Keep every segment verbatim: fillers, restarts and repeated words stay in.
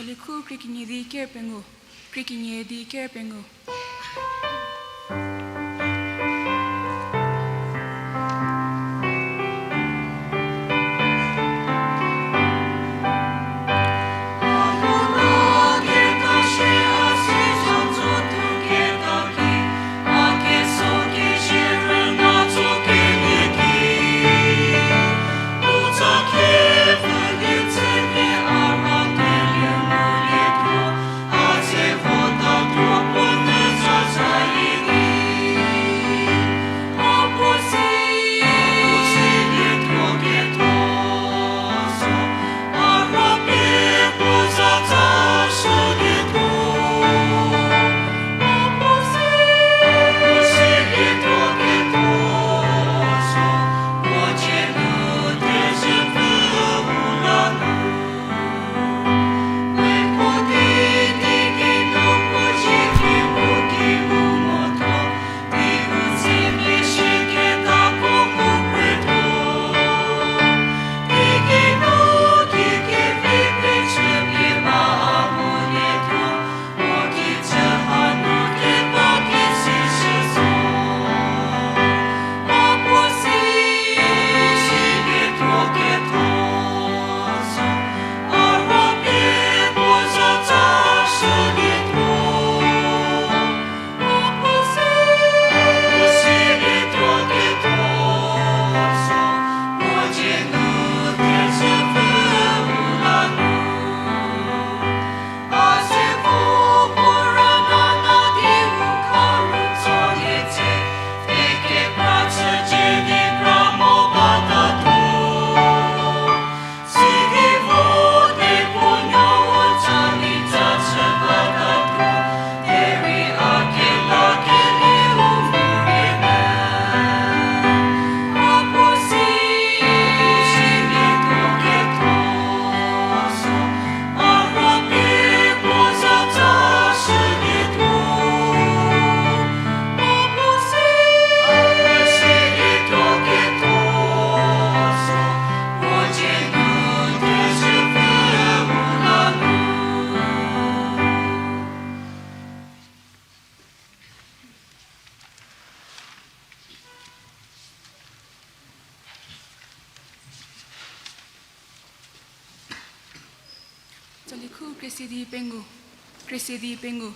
Tsali khu krie kenie di ker pengou, krie kenie di ker pengou. Tsali khu krie se di pengou, krie se di pengou.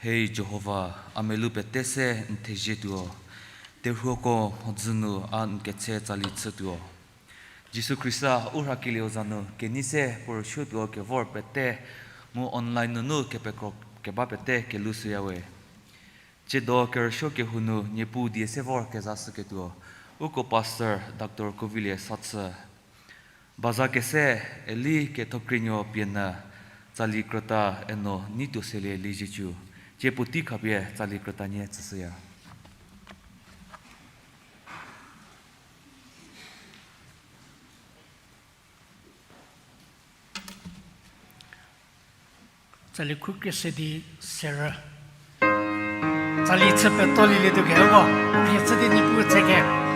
Hei Jihova, a melou pete se n thezie tuo, terhuoko mhodzü nu a n ketse tsali chütuo. Jisu Khrista u rhakelieu za nu kenei se puo rüsuotuo kevor pete, mu online nunu kepekro keba pete kelou shüyawe. Tsiedo kerüsuo kehou nu Niepuu die se vor kezashüketuo, uko Pastor Doctor Kovilie Sachü. Baza kese eli kethokrinuo pie nyü tsali krüta eno neituo selie lieziecü, tsie puotei khapie tsali krüta nie tsüshüya. Tsali khu krie se di serü. Tsali chü peto lielietuo kehoko, u khrie chü di Niepuu tseke.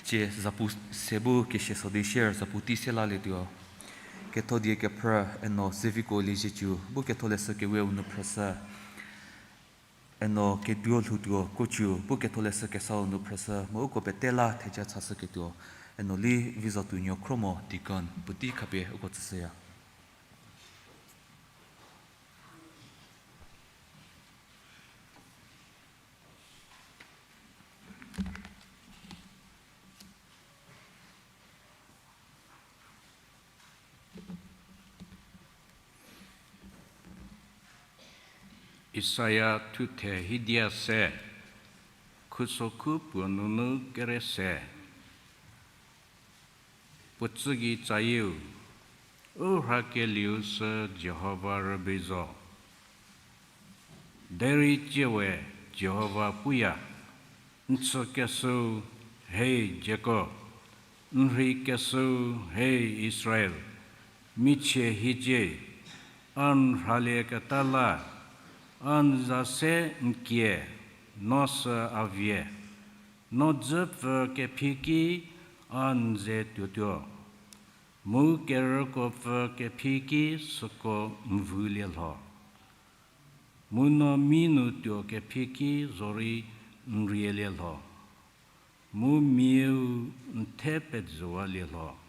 Tsie zapu se bu kesie so di share zapu tei se lalietuo. Ketho die kephrü eno zeviko lieziecü bu ketholeshü kewe u nu phrüshü. Eno keduo lhoutuo Kochiu bu Ketholeshü Kesau nu phrüshü mu uko pete la theja chashüketuo, eno Li Vizatuonuo Khromo deacon puotei khapie uko tsüshüya. Isaia thuthe hidia se, khusokhu puo nunu kere se. Puo tsü gei tsayieu, u rhakelieu sü Jihova rübei zo. Derei tsiewe Jihova puya, n chükeshüu, hei Jakob, n rheikeshüu, hei Israel, michie hiecie, a n rhalieketa la, a n za se n kie, no sü a vie, no dzüpfü kephi ki a n ze tuotuo, mu kerüko pfü kephi ki süko n vülie lho, mu no mi nu tuo kephi ki zorei n rielie lho, mu miau n the pedzüwalie lho.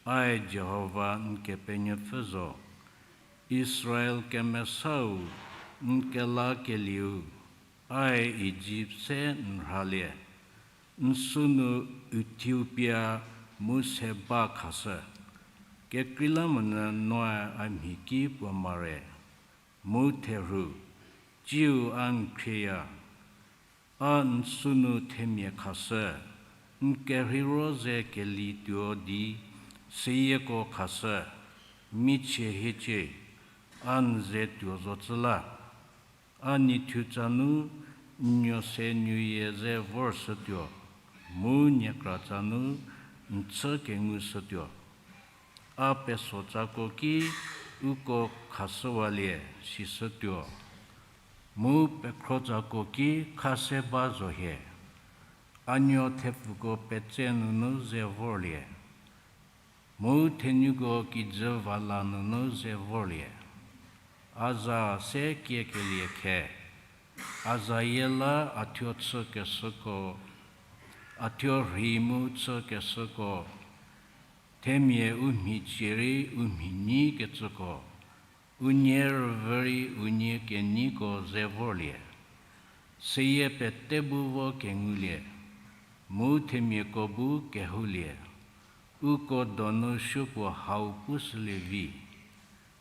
Ae Jihova n Kepenuopfü zo, Israel kemesau n kelakelieu, ae Ijipt se n rhalie, n sünu Itiopia mu Seba khashü. Kekreilamonyü noe a mhi ki puo mare, mu therhu, tsiu a n khrieya. A n sünu themia khashü, n kerheiro ze keli tuo di, seyieko khashü, michie hiecie, a n ze tuo zocü la. A nithu tsa nu n nuo se nuyie ze vorshütuo, mu niekra tsa nu n chü kengushütuo. A pesotsako ki uko khashüwalie sishütuo, mu pekhrotsako ki kha se ba zo hie. A nuo thepfuko petse nunu ze vorlie, mu thenuko kijü vala nunu ze vorlie. A za se kiekelie khe, a zayie la a thuo chükeshüko, a thuo rhei mu chükeshüko, themia u mhicie rei u mhi nyi kecüko, unie rüvü rei unie kenyiko ze vorlie. Seyie pete bu vo kengulie, mu themiako bu kehoulie. Uko donu supuo hau pushülie vi,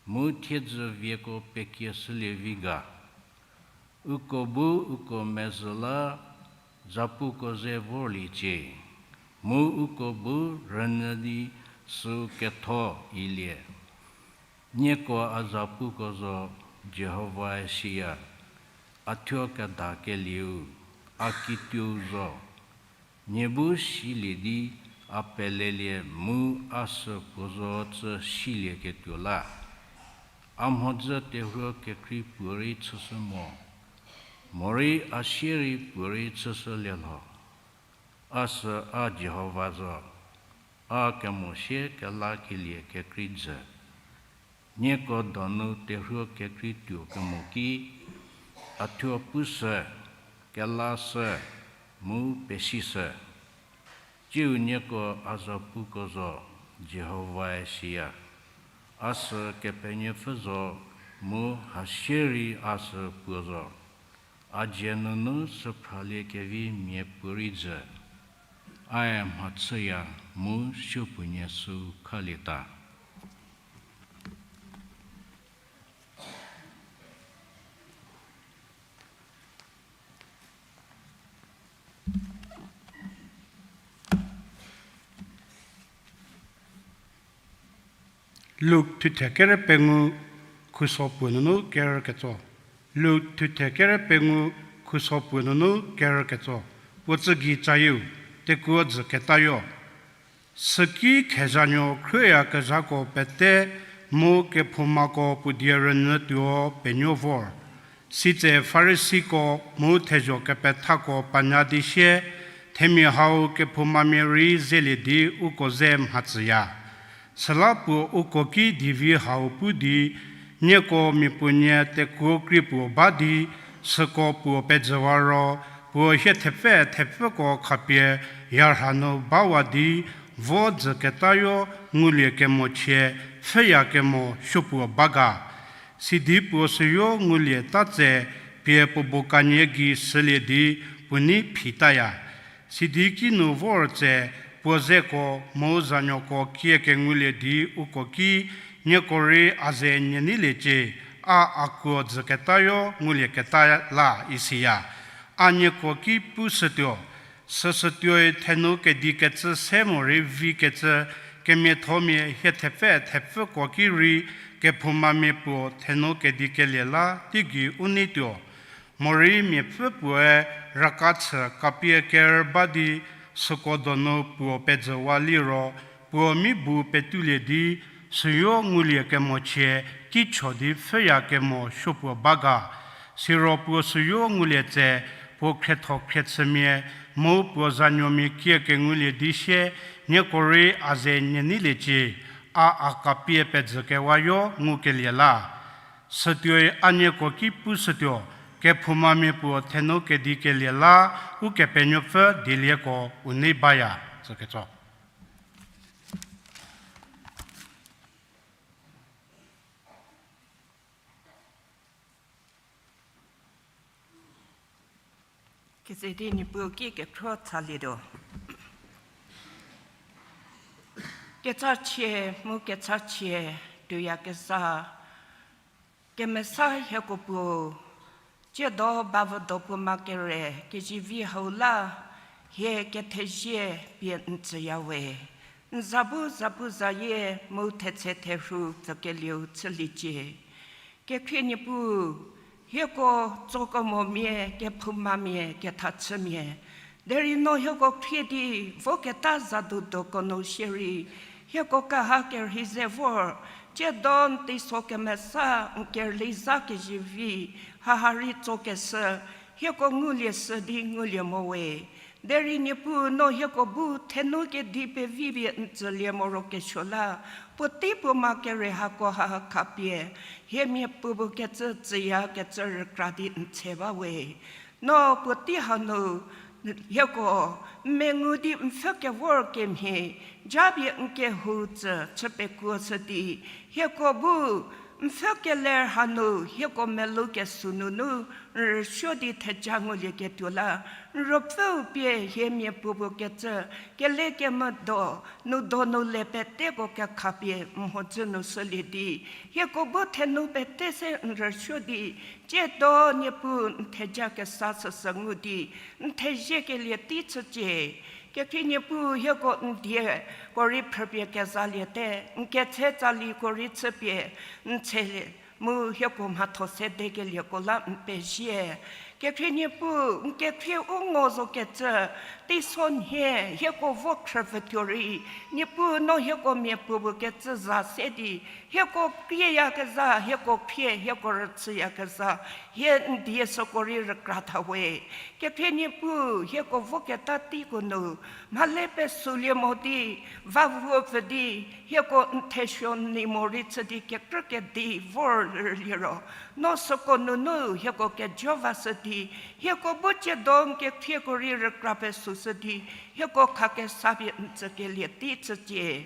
mu thiedzü vieko pekieshülie vi ga. Uko bu uko mezhü la zapuko ze vorliecie, mu uko bu rünyü di süu ketho ilie. Nieko a zapuko zo, Jihovae siya, a thuo kedakelieu, a kituou zo. Nie bu silie di a pelelie mu a sü puo zo cü silieketuo la. A mhodzü terhuo kekrei puorei chüshü mo, morei a sie rei puorei chüshülie lho. A sü a Jihova zo, a kemo sie kelakelie kekrei jü. Nieko donu terhuo kekrei tuo kemo ki, a thuo pushü, kelashü, mu pesishü. Tsiu nieko a zapuko zo, Jihovae siya. A sü Kepenuopfü zo, mu hasie rei a sü puo zo. A dzie nunu süphralie kevi mia puorei jü. Ae mhachüya mu supuonie süu khalieta. Luk thuthe kere pengou khuso puo nunu kerüketso. Luk thuthe kere pengou khuso puo nunu kerüketso. Puo tsü gei tsayieu, tekuo jü ketayo. Süki khezanuo khruoyakezhako pete mu kephoumako puo die rünyü tuo penuo vor. Sitse Farisiko mu thezho kepethako panya di sie, themia hau kephoumamia rei zelie di uko ze mhatsüya. Süla puo uko ki divi hau pu di, nieko miapuonie tekuo krei puo ba di, Süko puo pejüwa ro, puo hie thepfü thepfüko khapie yarha nu bawa di vo dzüketayo ngulie kemochie pfhüyakemo supuo ba ga. Sidi puo süyo ngulie ta tse pie puo bokanie gei sülie di puo nei phitaya. Sidi kinu vor tse puo zeko mu zanuoko kie kengulie di uko ki, nieko rei a ze nie neiliecie, a a kuo dzüketayo ngulieketa la, isiya. A nieko ki pushütuo, süshütuoi thenu kedi kecü se morei vi kecü kemiathomia hie thepfü thepfüko ki rei kephoumamia puo thenu kedi kelie la teigei u neituo. Morei miapfü puoe raka chü kapie ker ba di süko donu puo pejüwa liro, puo mi bu petulie di süyo ngulie kemochie teicho di pfhüyakemo supuo ba ga. Siro puo süyo ngulie tse, puo khrietho khriechümia mu puo zanuomia kie kengulie di sie, nieko rei a ze nie neiliecie, a a kapie pejükewayo ngukelie la. Sütuoi a nieko ki pushütuo, kephoumamia puo thenu kedi kelie la, Ukepenuopfü dielieko u nei baya, tsüketso. Keze di Niepuu ki kekhro tsalietuo. Kechachie mu kechachie tuoyakezha kemesa hieko puo, tsiedo bavüdo puo ma kere kezivi hau la, hie kethezie pie n tsüya we. N za bu zapuzayie mu thetse therhu pfükelieu chüliecie. Kekhrie Niepuu, hieko tsokemomia, kephoumamia, kethachümia, derei no hieko khrie di voketa zadudoko nu shierei, hieko kaha kerhei ze vor, tsiedo n teiso kemesa n kerhei za kezivi, haha rei tsokeshü, hieko ngulie shü di ngulie mo we. Derei Niepuu no hieko bu thenu kedi pevi pie n tsülie morokesuo la, puotei puo ma kere hako haha khapie, hie miapuo bu kecü tsüyakecü rükra di n tse ba we. No puotei hanu hieko n mengu di n pfhü kevor kemhie, japie n kehou tsü chü pekuoshü di, hieko bu n pfhü keler hanu hieko melou kesuo nunu n rüsuo di theja ngulieketuo la, n ruopfüu pie hie miapuo bu kecü, kele kemedo, nu donu le peteko kekhapie mhodzü nu shülie di, hieko bu thenu pete se n rüsuo di, tsiedo Niepuu n theja kesa süsü ngu di, n theziekelie tei chücie. Kekhrie Niepuu hieko n dieko rei phrüpie kezaliete, n ketse tsaliko rei chüpie n tselie, mu hieko mhatho sedekelieko la n pezie. Kekhrie Niepuu n kekhrie u ngo zokecü, teisonhie hieko vo khrüpfütuo rei, Niepuu no hieko miapuo bu kecü za se di, hieko krieyakezha, hieko khrie, hieko rüchüyakezha, hie n die süko rei rükra tha we. Kekhrie Niepuu hieko voketa teiko nu, mhale pesülie mo di, va vuo pfü di, hieko n thesuo n nei mo rei chü di kekrü kedi vor liro, no süko nunu hieko kejo vashü di, hieko bu tsiedo n kekhrieko rei rükra pesüshü di, hieko khakesa pie n tsükelie tei chücie.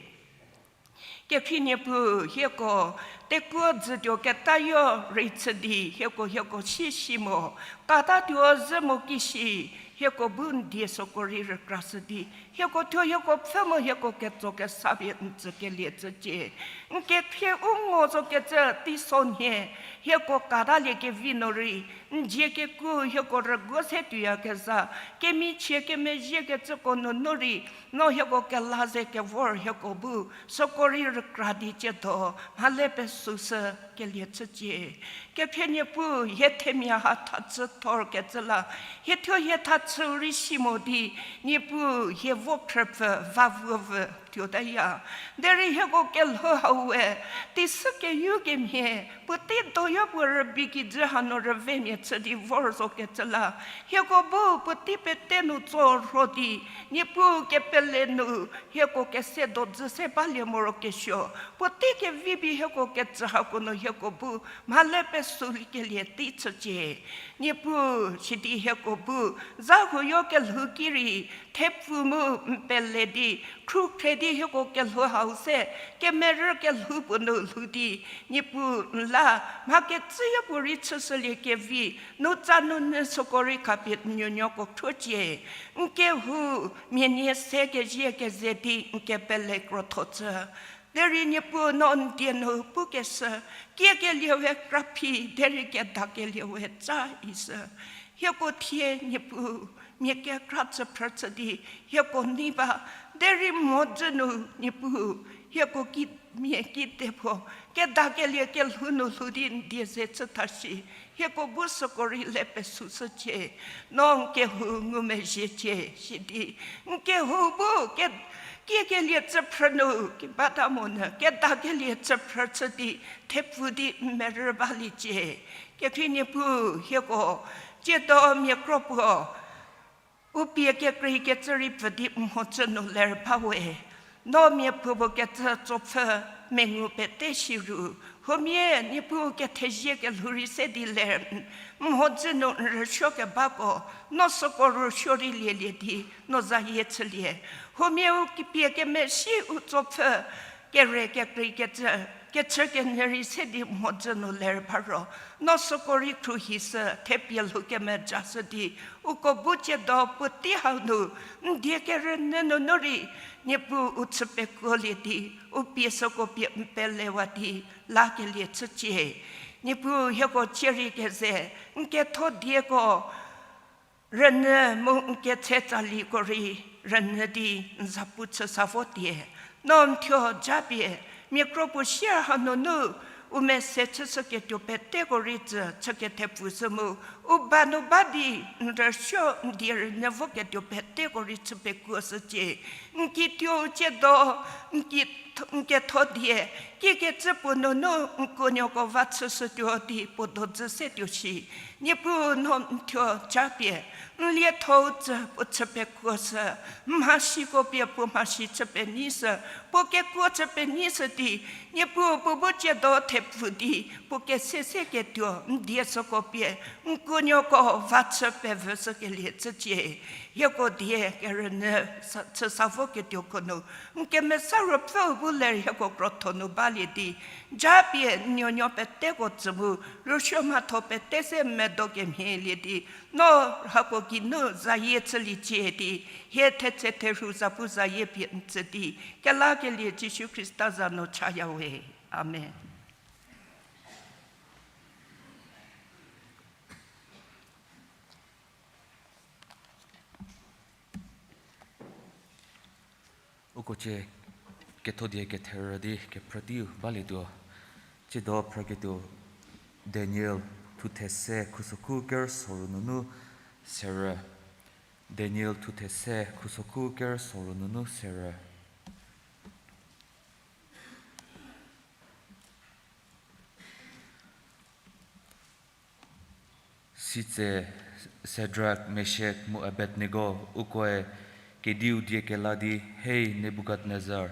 Kekhrie Niepuu hieko tekuo dzütuo ketayo rei chü di, hieko hieko si si mo, katatuo zhü mo kishi, hieko bu n die süko rei rükrashü di, hieko thuo hieko pfhü mu hieko ketso kesa pie n tsükelie chücie. N kekhrie u ngo zokecü teisonhie, hieko katalie kevi nu rei, n dzie keku hieko rüguo se tuoyakezha, kemichie kemezhiekecüko nunu rei, no hieko kela ze kevor hieko bu süko rei rükra di tsiedo mhale pesüshü kelie chücie. Kekhrie Niepuu hie themia ha thachü thorkecü la, hie thuo hie thachüu rei si mo di, Niepuu hie vo khrüpfü va vuo vü tuotaya. Derei hieko kelhou hau we, teisü keyu kemhie, puotei doyo puo rübei kijü hanu rüvemia chü di vor zokecü la, hieko bu puotei pete nu tso rho di, Niepuu kepele nu, hieko kese do dzü se balie morokesuo, puotei kevi pie hieko kecü hako nu hieko bu mhale pesulie kelie tei chücie. Niepuu, sidi hieko bu za huoyo kelhou ki rei, thepfu mu n pele di, khrukhre di hieko kelhou hau se, kemerü kelhou puo nu lhou di, Niepuu n la, mha kecüyo puorei chüshülie kevi, nu tsa nu nyü süko rei khapie n nuonuoko thuocie. N kehou, mia nie se kezie keze di n kepele krotho chü. Derei Niepuu no n die nu pukeshü, kiekelie we kraphi, derei kedakelie we tsa ishü. Hieko thie Niepuu, mia kekra chüphrü chü di, hieko nei ba, derei mhodzü nu Niepuu, hieko ki mia kide puo, kedakelie kelhou nu lhou di n die ze chütha shi, hieko bu süko rei le pesushücie, no n kehou ngumezhiecie, sidi, n kehou bu, ke, kiekelie chüphrü nu, kibata monyü, kedakelie chüphrü chü di, thepfu di n merü baliecie. Kekhrie Niepuu, hieko, tsiedo mia kro puo, u pie kekreikecü rei pfü di mhodzü nu ler ba we. No mia puo puo kecü tsopfü mengu pete shi ru. Huomia Niepuu kethezie kelhou rei se di ler, mhodzü nu n rüsuo kebako, no süko rüsuo rei lielie di, no zayie chülie. Huomia u kipie kemesi u tsopfü, kere kekreikecü, kechü kenyü rei se di mhodzü nu ler ba ro, no süko rei khruohishü, thepie lhou kemejashü di, uko bu tsiedo puotei hau nu, n die kerünyü nunu rei, Niepuu u chü pekuolie di, u pie süko pie n pelewa di, lakelie chücie. Niepuu hieko tsie rei keze, n ketho dieko, rünyü mu n ketse tsaliko rei rünyü di n zapu chü sa votie. No n thuo japie, mia kro puo sier hanunu, u mese chüshüketuo peteko rei tsü chü kethepfu shü mu, u ba nu ba di n rüsuo n die rünyü voketuo peteko rei chü pekuoshücie. N kituo tsiedo, n ki n ketho die, kikecü puo nunu n kuonuoko va chüshütuo di puo dodzü setuo shi. Niepuu no n thuo japie, n lietho-u tsü puo chü pekuoshü, mhasiko pie puo mhasi chü penyishü, puo kekuo chü penyishü di, Niepuu puo bu tsiedo thepfu di, puo kese seketuo n die süko pie, n kuonuoko va chü pevüshükelie chücie. Hieko die kerünyü sa, chü sa voketuoko nu, n Kemesa Ruopfüu bu ler hieko krotho nu balie di, japie n nuonuo peteko tsü mu, rüsuo mhatho pete se medo kemhielie di, no hako geinu zayie chüliecie di, hie thetse therhu zapu zayie pie n tsü di, kelakelie Jisu Khrista za nu chaya we. Amen. Uko cie kethodie ketherü di kephrüteiu balietuo. Tsiedo phrüketuo Daniel thuthe se khusokhu kerüsoru nunu serü. Daniel thuthe se khusokhu kerüsoru nunu serü. Sitse Sadrak, Meshak mu Abednego, ukoe kediu die kela di, Hei Nebukadnezar,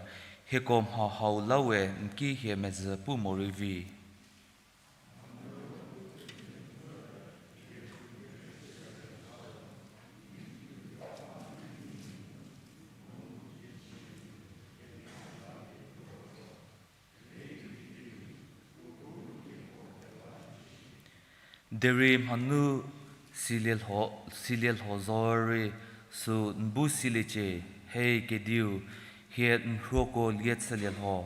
hieko mha hau la we n ki hie mezhü pu morei vi? Derei mhanu silielho, silielho zorei süu n bu siliecie, Hei kediu, hie n rhuoko lie chülie lho,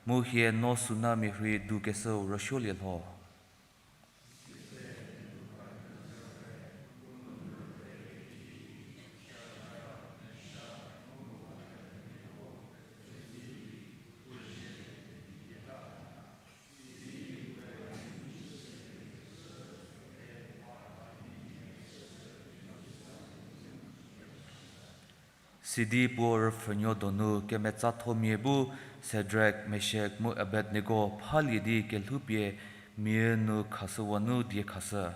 mu hie no suna mia rhei dukeshüu rüsuolie lho. Sidi puo rüpfhünuo donu kemetsatho mia bu Sadrak, Meshak mu Abednego phalie di kelhoupie mia nu khashüwa nu die khashü.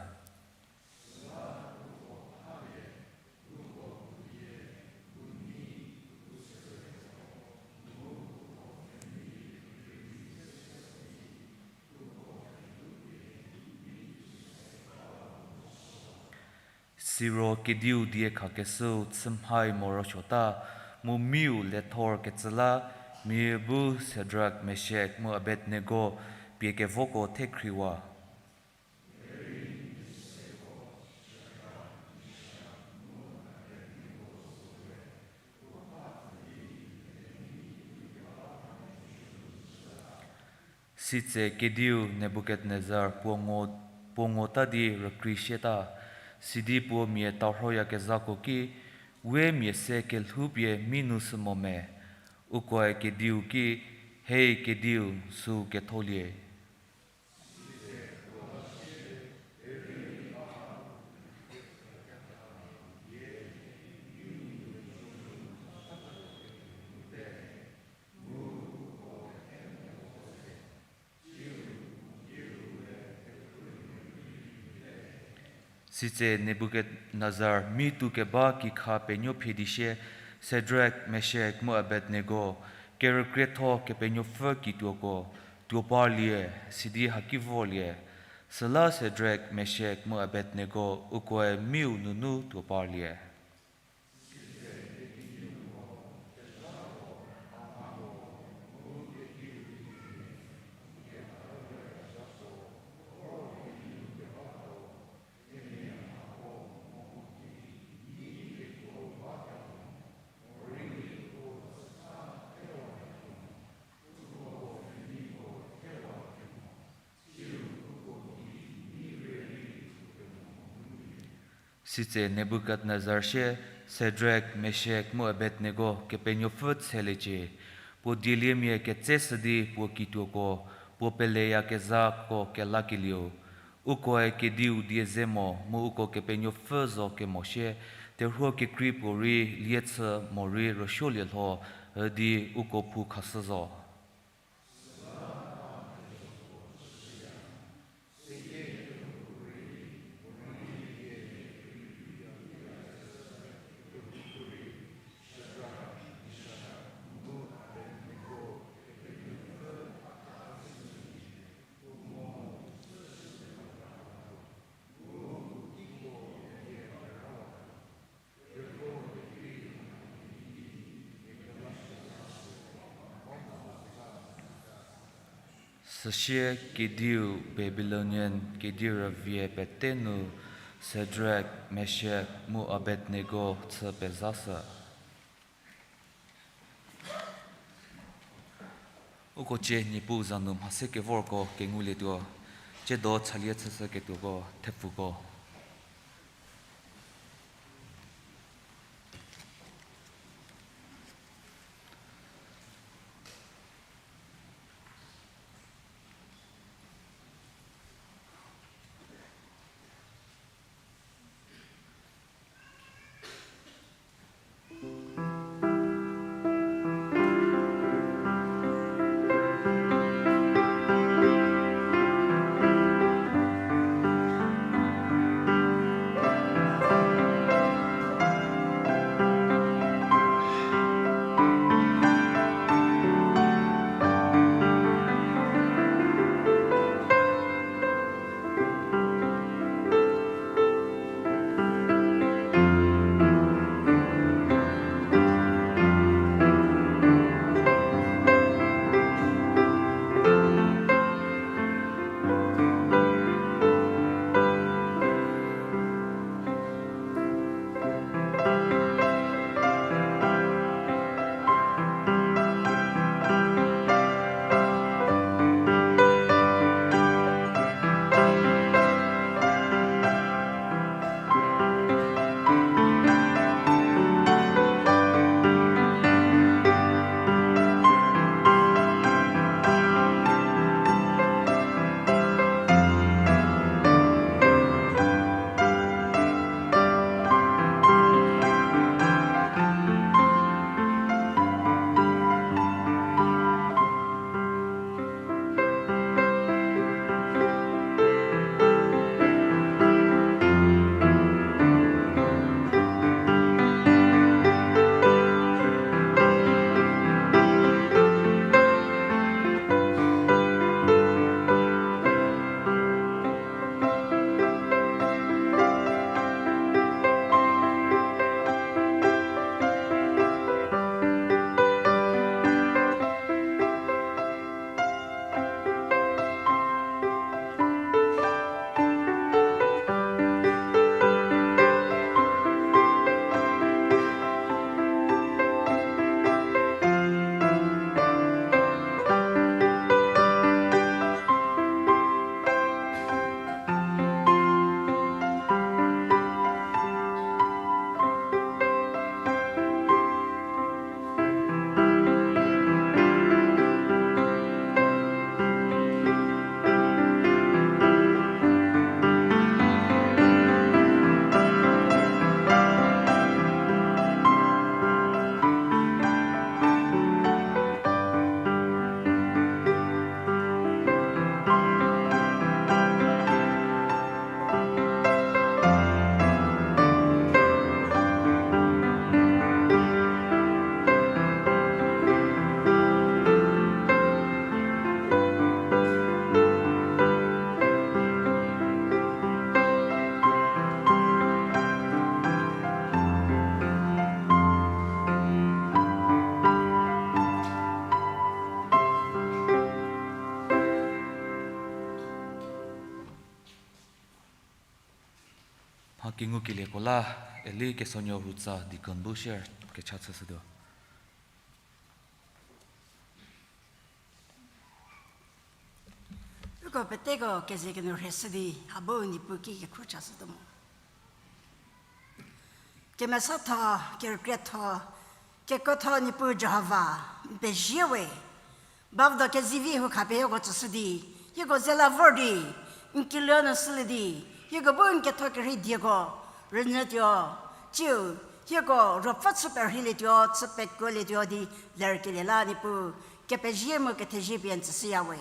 Siro kediu die khakeshüu chümhai morosuota, mu miu lethor kecü la, mia bu Shadrak, Meshak mu Abednego pie kevoko thekhriwa. Sitse kediu Nebukadnezar puo ngo, puo ngota di rükrei sieta, sidi puo mia tarhoyakezhako ki, We mia se kelhoupie mi nu sü mo me? Ukoe kediu ki, Hei kediu, süu ketholie. Sitse Nebukadnezar mi tuo keba kikha penuo phie di sie, Shadrak, Meshak mu Abednego, kerükrietho Kepenuopfü kituoko, tuo parlie, sidi haki vorlie. Süla Shadrak, Meshak mu Abednego ukoe miu nunu tuo parlie. Sitse Nebukadnezar sie Shadrak, Meshak mu Abednego Kepenuopfü tsheliecie, puo dieliemia ketseshü di puo kituoko, puo peleyakezhako kelakelieu. Ukoe kediu die ze mo mu uko Kepenuopfü zo kemo sie, terhuo kekrei puorei lie chü morei rüsuolie lho, üdi uko phou khashü zo. Süsie kediu Babilonian kedi rüvie pete nu Shadrak, Meshak mu Abednego chü pezashü. Uko cie Niepuu za nu mhase kevorko kengulietuo, tsiedo chalie chüshüketuoko thepfuko. Mha kengukelieko la, Eli Kesonuo Rutsa deacon bu share kecha chüshütuo. Uko peteko keze kenu rheshü di, habo Niepuu ki kekhro chashütuo mo. Kemesatho, kerükrietho, kekuotho Niepuu Jihova, n pezie we. Bavdo kezivi hu khapie hieko tsüshü di, hieko ze la vor di, n kiluo nu shülie di, hieko bu n ketho kerhei dieko rünyütuo, tsiu, hieko ruopfü chü perheilietuo, chü pekuolietuo di lerkelie la Niepuu, kepezie mu kethezie pie n tsüshüya we.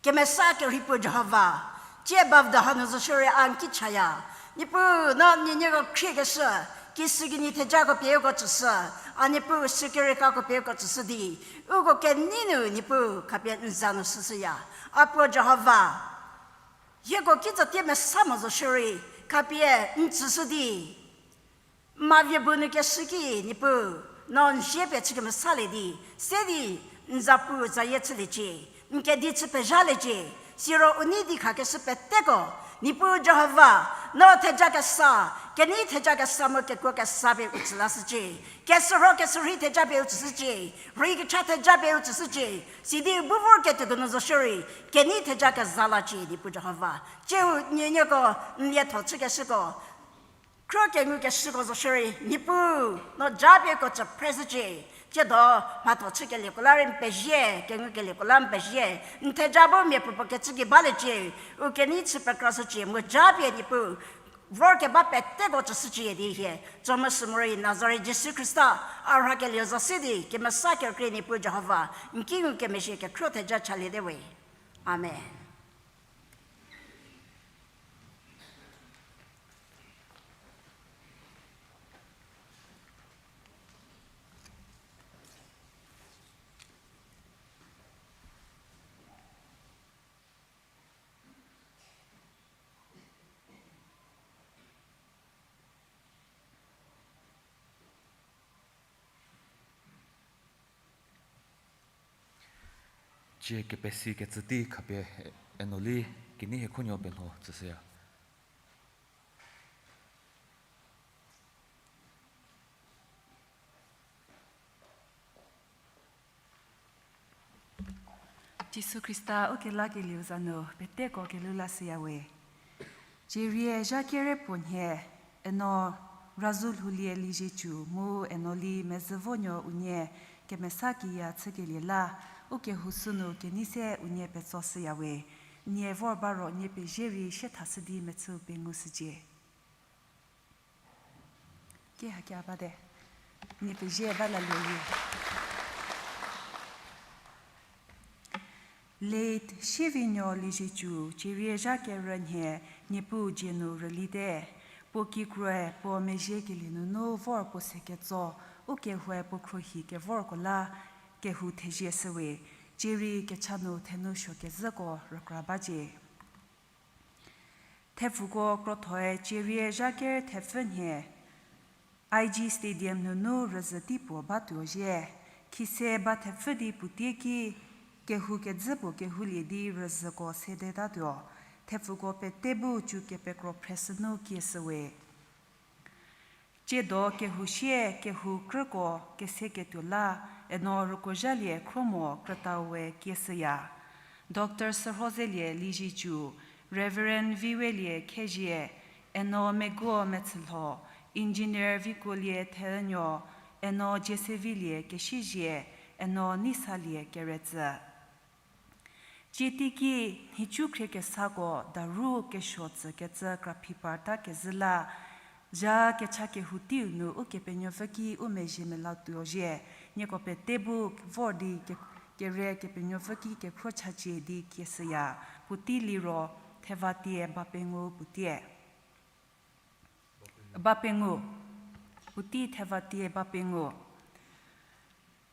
Kemesa kerhei puo Jihova, tsie bavdo hanu zo shierei a n ki chaya. Niepuu, no n nuonuoko khriekeshü, kishükinyi thejako pie uko tsüshü, a Niepuu sükeriekako pie uko tsüshü di, uko kenei nu Niepuu khapie n za nu shüshüya. A puo Jihova, hieko kitsatie mesa mo zo shierei, khapie n tsüshü di, mavie bu nu keshü ki Niepuu, no n zie pie chü kemesalie di, se di n zapu zayie chüliecie, n kedi chü pezhaliecie, siro u nei di khakeshü peteko, Niepuu Jihova, no theja kesa, kenei theja kesa mu kekuo kesa pie u tsü lashücie, kesürho kesürhei theja pie u tsüshücie, rhei kecha theja pie u tsüshücie, sidi u bu vorketuoko nu zo shierei, kenei theja keza lacie Niepuu Jihova. Tsiu n nuonuoko n lietho chükeshüko, khro kengukeshüko zo shierei, Niepuu, no japie uko tsü phreshücie, tsiedo mhatho chükelieko la rei n pezie, kengukelieko la n pezie, n theja bu miapuopuo kecü ki baliecie, u kenei chü pekrashücie, mu japie Niepuu, vorkeba peteko tsüshücie di hie, tso mu sü morei Nazaret Jisu Khrista, a rhakelieu za se di, kemesa kerükrie Niepuu Jihova, n ki ngukemezhie kekhro theja chaliete we. Amen. Tsie kepesi kecü tei khapie, e, Enoli, kenei hiekhonuo pelho tsüshüya. Jisu Khrista ukelakelieu za nu peteko kelhou lashüya we. Tsie rie zha kere puo nhie, eno Razou Lhoulie Liezietsu mu Enoli Mezhüvonuo unie kemesa kiya chükelie la, ukehou sünu kenei se unie petsoshüya we. Nie vor ba ro nie pezie rei sie thashü di mechüu pengushücie. Ki hakia bate. Nie pezie ba lalie. Late Shievinuo Liezietsu, tsie rie zha kerü nhie, Niepuu dzie nu rülite. Puo kikroe puo mezhiekelie nunu vor puo se ketso, ukehoue puo khruohi kevorko la, kehou thezie shüwe, tsie rei kecha nu thenu suo kezhüko rükra bacie. Thepfuko krothoe tsie rie zha ker thepfü nhie, I G Stadium nunu rüzhü tei puo batuo zhie, khise ba thepfü di puotie ki, kehou kedzü puo kehoulie di rüzhüko sedetatuo, thepfuko pete bu cü kepekro phreshünu kieshüwe. Tsiedo kehou sie kehou krüko keseketuo la, eno rükuozhalie khro mo krütau we kieshüya. Doctor Sürhozelie Liezietsu, Reverend Viwelie Khezhie, eno Meguo Metshülho, Engineer Vikuolie Theünuo, eno Jiesevilie Kesizhie, eno Neisalie Keretsü. Tsie teiki nhicu khriekesako daru kesuo tsükecü kraphi parta kezhü la, zha kecha kehou teiu nu Ukepenuopfü ki u mezhie melatuo zhie, nieko pete bu vor di ke-, kere Kepenuopfü ki kekhro chacie di kieshüya, puotei liro Thevatie Bapengou puotei. Bapengou. Puotei Thevatie Bapengou.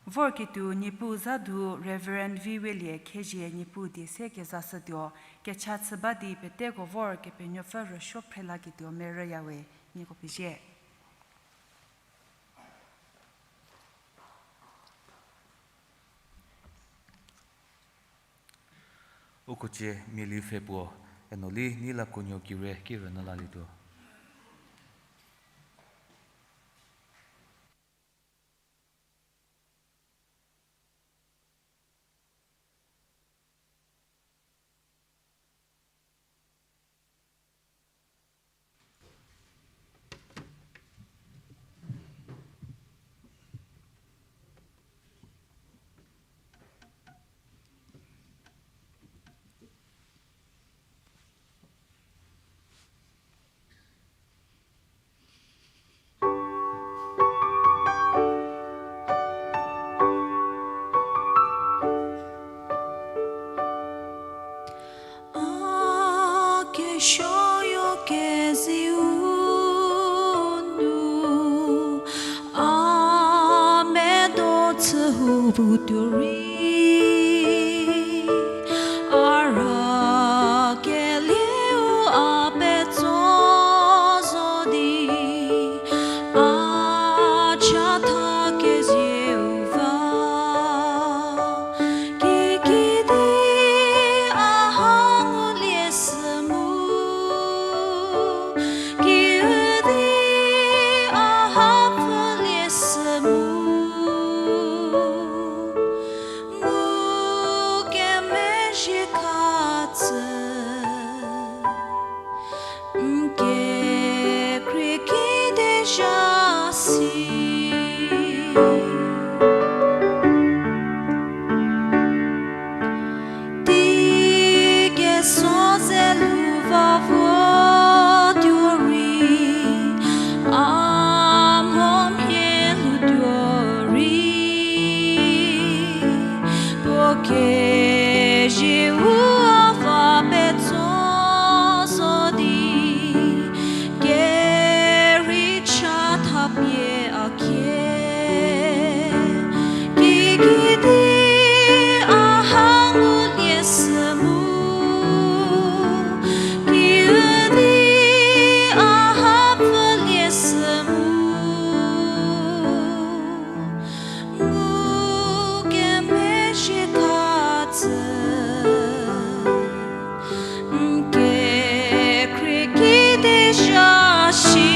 Vorketuo Niepuu za du Reverend Viwelie Khezhie Niepuu die se kezashütuo, kecha chü ba di peteko vor Kepenuopfü rüsuo phrelaketuo merüyawe, nieko pezie. Uko tsie miali pfhe puo, eno li nei la kuonuo kire ki rünyü lalietuo. Putuo rei, a rakelieu a petso zo di, a chatha kezieu va. Kikidi a ha ngulie shü mu, kiüdi a ha pfülie shü mu. Ngukemezhie khatsü, n kekhrie kide zha si. Tei keso ze lu va votuo rei, a mho mhie lutuo rei, puo kezieu a va petso zo di, kerei chatha pie a khie. Kikidi a ha ngulie shü mu, kiüdi a ha pfülie shü mu. Ngukemezhie khatsü, n kekhrie kide zha si.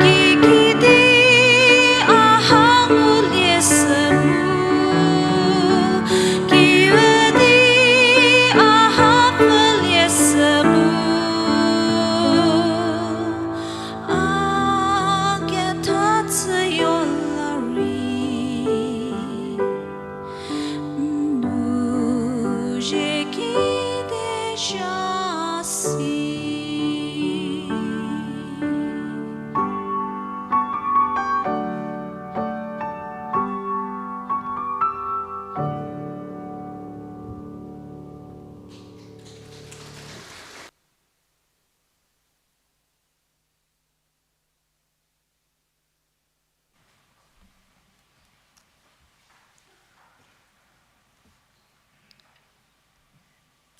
Kikidi a ha ngulie shü mu, kiüdi a ha pfülie shü mu. A ketha chüyo la rei, n nu zie kide zha si.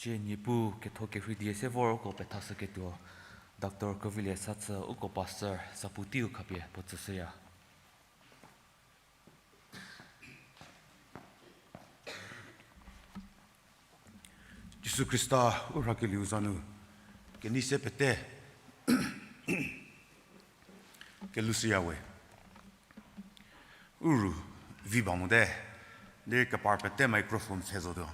Cie Niepuu ketho kerhei die se vorko pethashüketuo, Doctor Kevilie Satsü uko pastor zapu teiu khapie puo tsüshüya. Jisu Khrista u rhakelieu za nu kenei se pete kelushüya we. U ru vi ba mote, derei kepar pete microphone pfhe zotuo.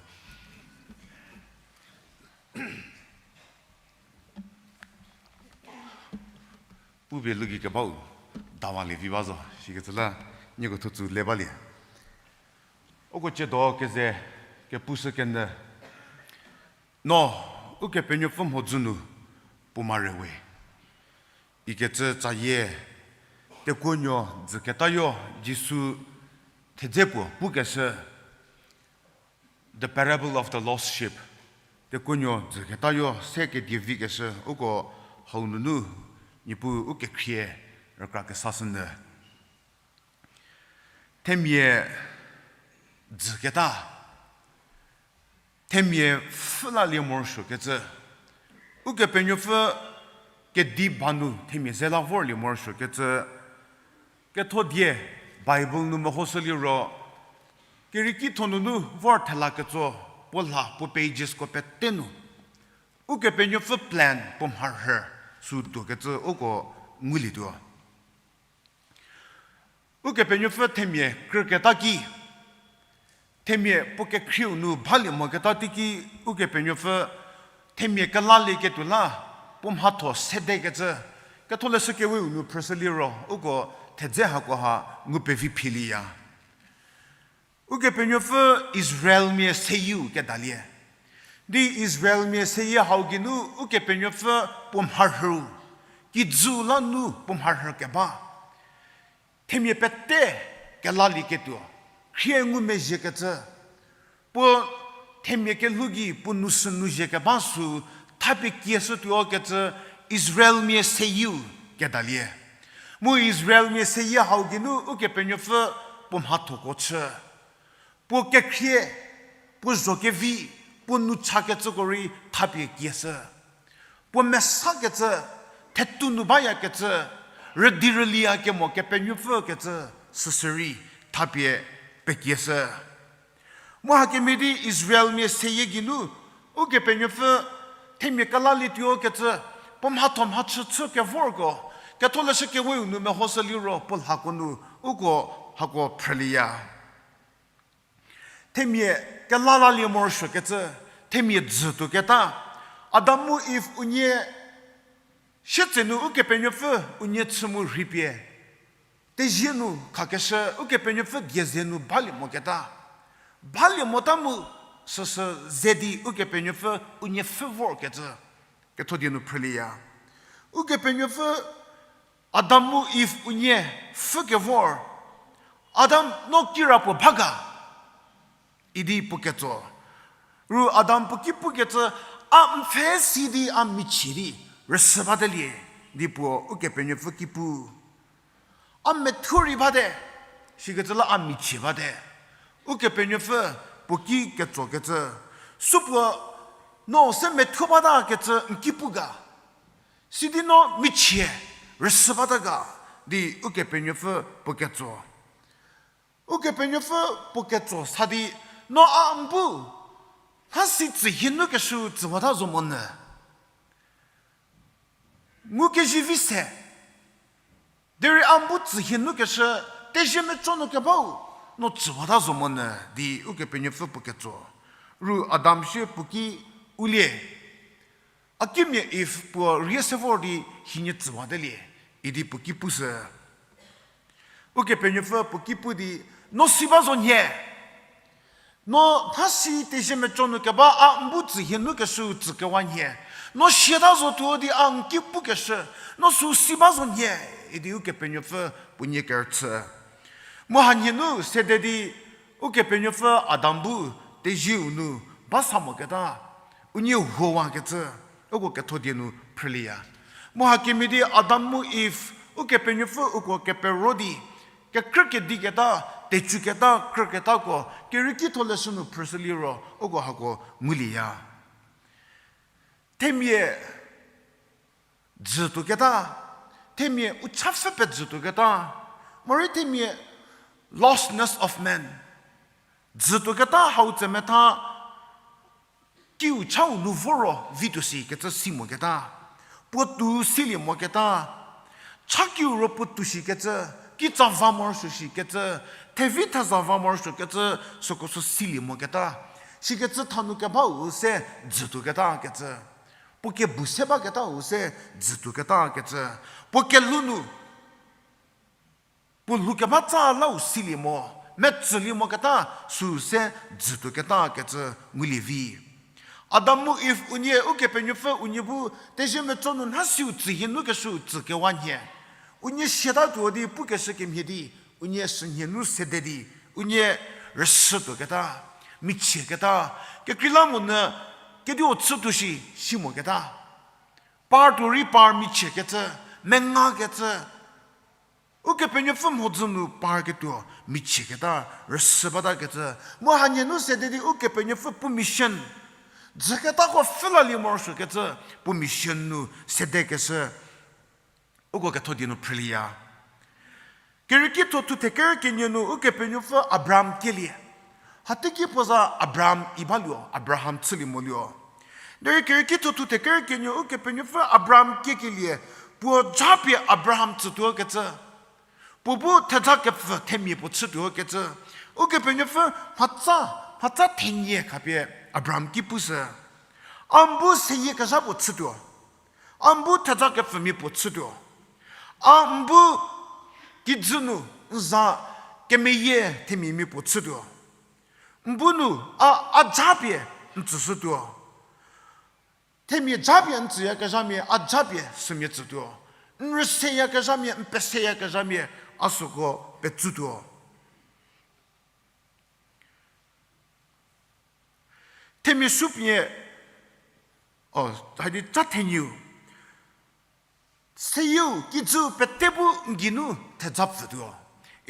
Pupie lüki kebau dawa lie vi ba zo, sikecü la nieko thutsu le balie. Uko ciedo keze kepushü kenyü. No, Ukepenuopfü mhodzü nu puo mha re we ikecü tsayie, tekuonuo dzüketayo Jisu thedze puo pukeshü, The Parable of the Lost Sheep, tekuonuo dzüketayo se kedie vikeshü uko hau nunu Niepuu ukekhrie rükra kesashünyü. Themia dzüketa, themia pfhü lalie morosuokecü, Ukepenuopfü kedi ba nu themia ze la vorlie morosuokecü, ketho die Bible nu mehoshü liro, kerieki tho nunu vor thela ketso, puo lha puo pagesko pete nu Ukepenuopfü plan puo mharhü sü tuokecü uko ngulietuo. Ukepenuopfü themia krüketa ki, themia puo kekhrieu nu balie moketa teiki, Ukepenuopfü themia kelalieketuo la puo mhatho sedekecü, ketholeshü keweu nu phrüshü liro uko thedze hakoha ngu pevi philieya. Ukepenuopfü Israelmia seyieu kedalie. Di Israelmia seyie hau geinu Ukepenuopfü puo mharhüu, kijüu la nu puo mharhü keba, themia pete kelalieketuo, khrie ngumezhiekecü, puo themia kelhou gei puo nu sü nu zhie keba sü thapie kieshütuo kecü Israelmia seyieu kedalie. Mu Israelmia seyie hau geinu Ukepenuopfü puo mhathoko chü, puo kekhrie, puo zho kevi, puo nu chakecüko rei thapie kieshü. Puo mesakecü, thetu nu bayakecü, rüdi rüliya kemo Kepenuopfü kecü, süsü rei thapie pekieshü. Mu hakemhie di Israelmia seyie geinu, Ukepenuopfü themia kelalietuo kecü, puo mhatho mhachü chü kevorko, Ketholeshü Keweu nu mehoshü liro puo lhako nu uko hako phrülieya. Themia kelalalie morosuokecü, themia dzütuoketa. Adam mu Iv unie sietsenu Ukepenuopfü unie chü mu rhipie tezie nu khakeshü Ukepenuopfü die ze nu balie moketa. Balie mota mu süsü ze di Ukepenuopfü unie pfhü vorkecü ketho die nu phrülieya. Ukepenuopfü Adam mu Iv unie pfhü kevor, Adam, no kirapuo ba ga? Idi puo ketso. Ru Adam puo ki pukecü, a n pfhe si di a michie di rüsü batelie, di puo Ukepenuopfü ki pu. A methuo rei bate, sikecü la a michie bate. Ukepenuopfü puo ki ketsokecü, supuo no se methuo batakecü n ki pu ga? Sidi no michie rüsü bata ga? Di Ukepenuopfü puo ketso. Ukepenuopfü puo ketso sa di, no a n bu nhasi tsühie nu keshü tsüwata zo monyü? Ngukezivi se, derei a n bu tsühie nu keshü tezie meco nu kebau no tsüwata zo monyü? Di Ukepenuopfü puo ketso. Ru Adam sie puo ki, ulie, a kimia Iv puo rie se vor di hienie tsüwatelie, idi puo ki pushü. Ukepenuopfü puo ki pu di, no si ba zo nhie. No nhasi tezie meco nu keba a n bu tsühie nu keshü tsükewa nhie. No siata zotuo di a n ki pukeshü, no sü si ba zo nhie, idi Ukepenuopfü puo nie kerüchü. Mu hanhie nu sede di Ukepenuopfü Adam bu tezieu nu ba sa moketa, unie huowakecü, uko ketho die nu phrülieya. Mu hakemhie di Adam mu Iv Ukepenuopfü uko kepero di, kekrükediketa, tecüketa, krüketako kerieki tholeshü nu phrüshü liro uko hako ngulieya. Themia dzütuoketa, themia u cha pfhü pedzütuoketa, morei themia lostness of man, dzütuoketa hau tsemetha, kiu chau nu vo ro vituo shikecü si moketa, puo tou silie moketa, cha kiu ro puo tou shikecü, kitsa va morosuo shikecü, thevi theza va morosuokecü, süko sü silie moketa, sikecü thanu kebau se dzütuoketakecü, puo kebu se baketou se dzütuoketakecü, puo kelhou nu puo lhou keba tsa lau silie mo, metsülie moketa sü se dzütuoketakecü ngulie vi. Adam mu Iv unie Ukepenuopfü unie bu tezie meco nu nhasiu tsühie nu keshü tsükewa nhie. Unie siatatuo di pukeshü kemhie di, unie sünhie nu sede di, unie rüsütuoketa, michieketa, kekreilamonyü kediu chütuo shi, si moketa. Par tuo rei par michiekecü, mengakecü, Ukepenuopfü mhodzü nu parketuo michieketa, rüsü batakecü. Mu hanhie nu sede di Ukepenuopfü puo mission, dzüketako pfhü lalie morosuokecü, puo mission nu sedekeshü, uko ketho die nu phrülieya. Kerieki thuo thuthe ker kenie nu Ukepenuopfü Abraham kielie. Hateiki puo za Abraham i baluo, Abraham chülie moluo. Derei kerieki thuo thuthe ker kenie Ukepenuopfü Abraham kiekelie, puo japie Abraham tsütuokecü, puo bu theja kepfü themia puo chütuokecü, Ukepenuopfü mhatsa, mhatsa thenie khapie Abraham ki pushü. A n bu seyie kezha puo chütuo. A n bu theja kepfümia puo chütuo. A n bu kijü nu n za kemeyie themiamia puo chütuo. N bu nu a, a japie n tsüshütuo. Themia japie n tsüyakezhamia a japie sümia tsütuo. N rüseyakezhamia, n peseyakezhamia a süko petsütuo. Themia sü pie, o, hadi tsa theniu. Seyieu kijü pete bu n geinu theja pfütuo.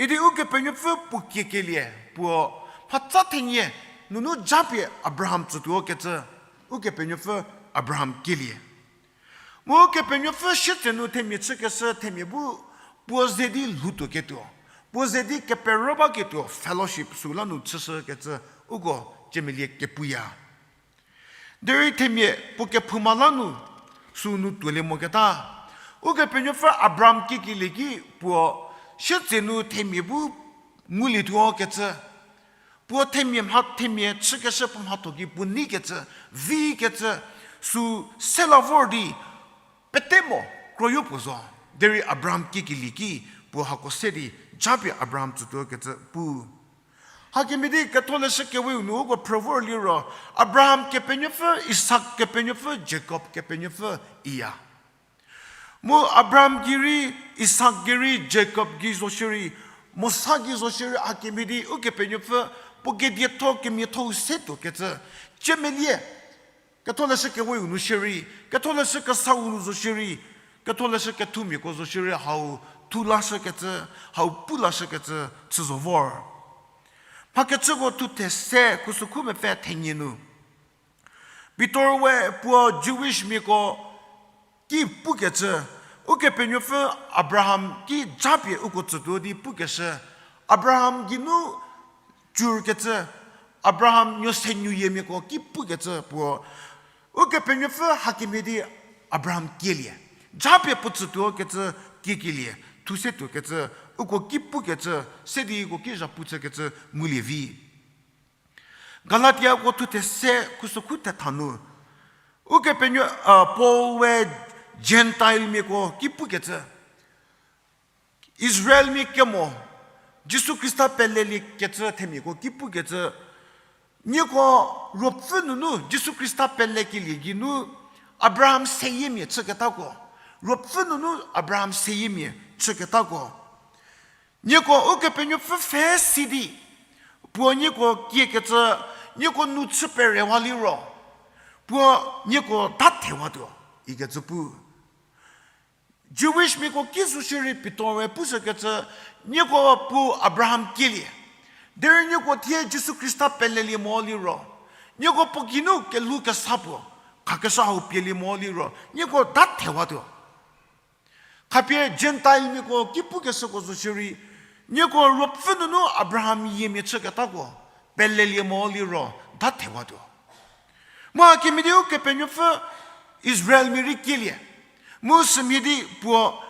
Idi Ukepenuopfü puo kiekelie, puo mhatsa thenie nunu japie Abraham tsütuo kecü, Ukepenuopfü Abraham kielie. Mu Ukepenuopfü sietse nu themia chükeshü themia bu puo ze di lhoutuo ketuo, puo ze di kepero ba ketuo fellowship süla nu chüshü kecü uko ciemelie kepuya. Derei themia puo kephouma la nu sünu tuolie moketa, Ukepenuopfü Abraham kiekelie ki puo sietse nu themia bu ngulietuo kecü, puo themia mha themia chükeshü puo mhatho ki puo nei kecü, vi kecü, sü sela vor di pete mo kroyo puo zo. Derei Abraham kiekelie ki puo hako se di japie Abraham tsütuo kecü pu. Hakemhie di Ketholeshü Keweu nu uko phrü vor liro, Abraham kepenuopfü, Isak kepenuopfü, Jakob kepenuopfü iya. Mu Abraham gei rei, Isak gei rei, Jakob gei zo shierei, Mosa gei zo shierei, hakemhie di Ukepenuopfü puo kedietho kemiatho-u se tuo kecü, ciemelie, Ketholeshü Keweu nu shierei, Ketholeshü Kesau nu zo shierei, Ketholeshü Kethumiako zo shierei hau thu lashü kecü, hau pu lashü kecü chü zo vor. Mhakechüko thuthe se khusükhu mepfü thenie nu, Pitor we puo Jewish miako ki pukecü, Ukepenuopfü Abraham ki japie uko tsütuo di pukeshü, Abraham geinu cürkecü, Abraham nuo se nuoyimiako ki pukecü puo, Ukepenuopfü hakemhie di Abraham kielie. Japie puo tsütuo kecü kiekelie, thu se tuo kecü, uko ki pukecü, se di uko ki zhapu chükecü ngulie vi. Galatiako thuthe se khusükhu thetha nu, Ukepenuo, a, Paul we Gentile miako ki pukecü, Israelmia kemo, Jisu Khrista peleliekecü themiako ki pukecü, nieko ruopfü nunu Jisu Khrista pelekelie geinu Abraham seyiemia chüketako, ruopfü nunu Abraham seyiemia chüketako, nieko Ukepenuopfü pfhe si di, puo nieko kiekecü, nieko nu chü perewa liro, puo nieko dathewatuo, ikecü pu. Jewish miako ki zo shierei Pitor we pushükecü, nieko puo Abraham kielie. Derei nieko thie Jisu Khrista pelelie mo liro, nieko puo geinu kelhou kesa puo khakeshü hau pielie mo liro, nieko dathewatuo. Khapie Gentile miako ki pukeshüko zo shierei, nieko ruopfü nunu Abraham yiemia chüketako pelelie mo liro dathewatuo. Mu hakemhie di Ukepenuopfü Israelmia rei kielie. Mu sümhie di puo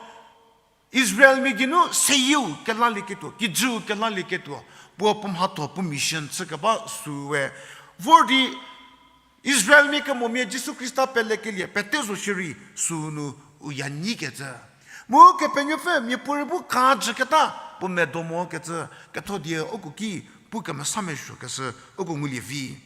Israelmia geinu seyieu kelalieketuo, kijüu kelalieketuo, puo puo mhatho puo mission chükeba süu we vor di Israelmia kemomia Jisu Khrista pelekelie pete zo shierei sünu u ya nyikecü. Mu Ukepenuopfü miapuorei bu kajüketa puo medo mokecü, ketho die uko ki pu kemesa mesuokeshü uko ngulie vi.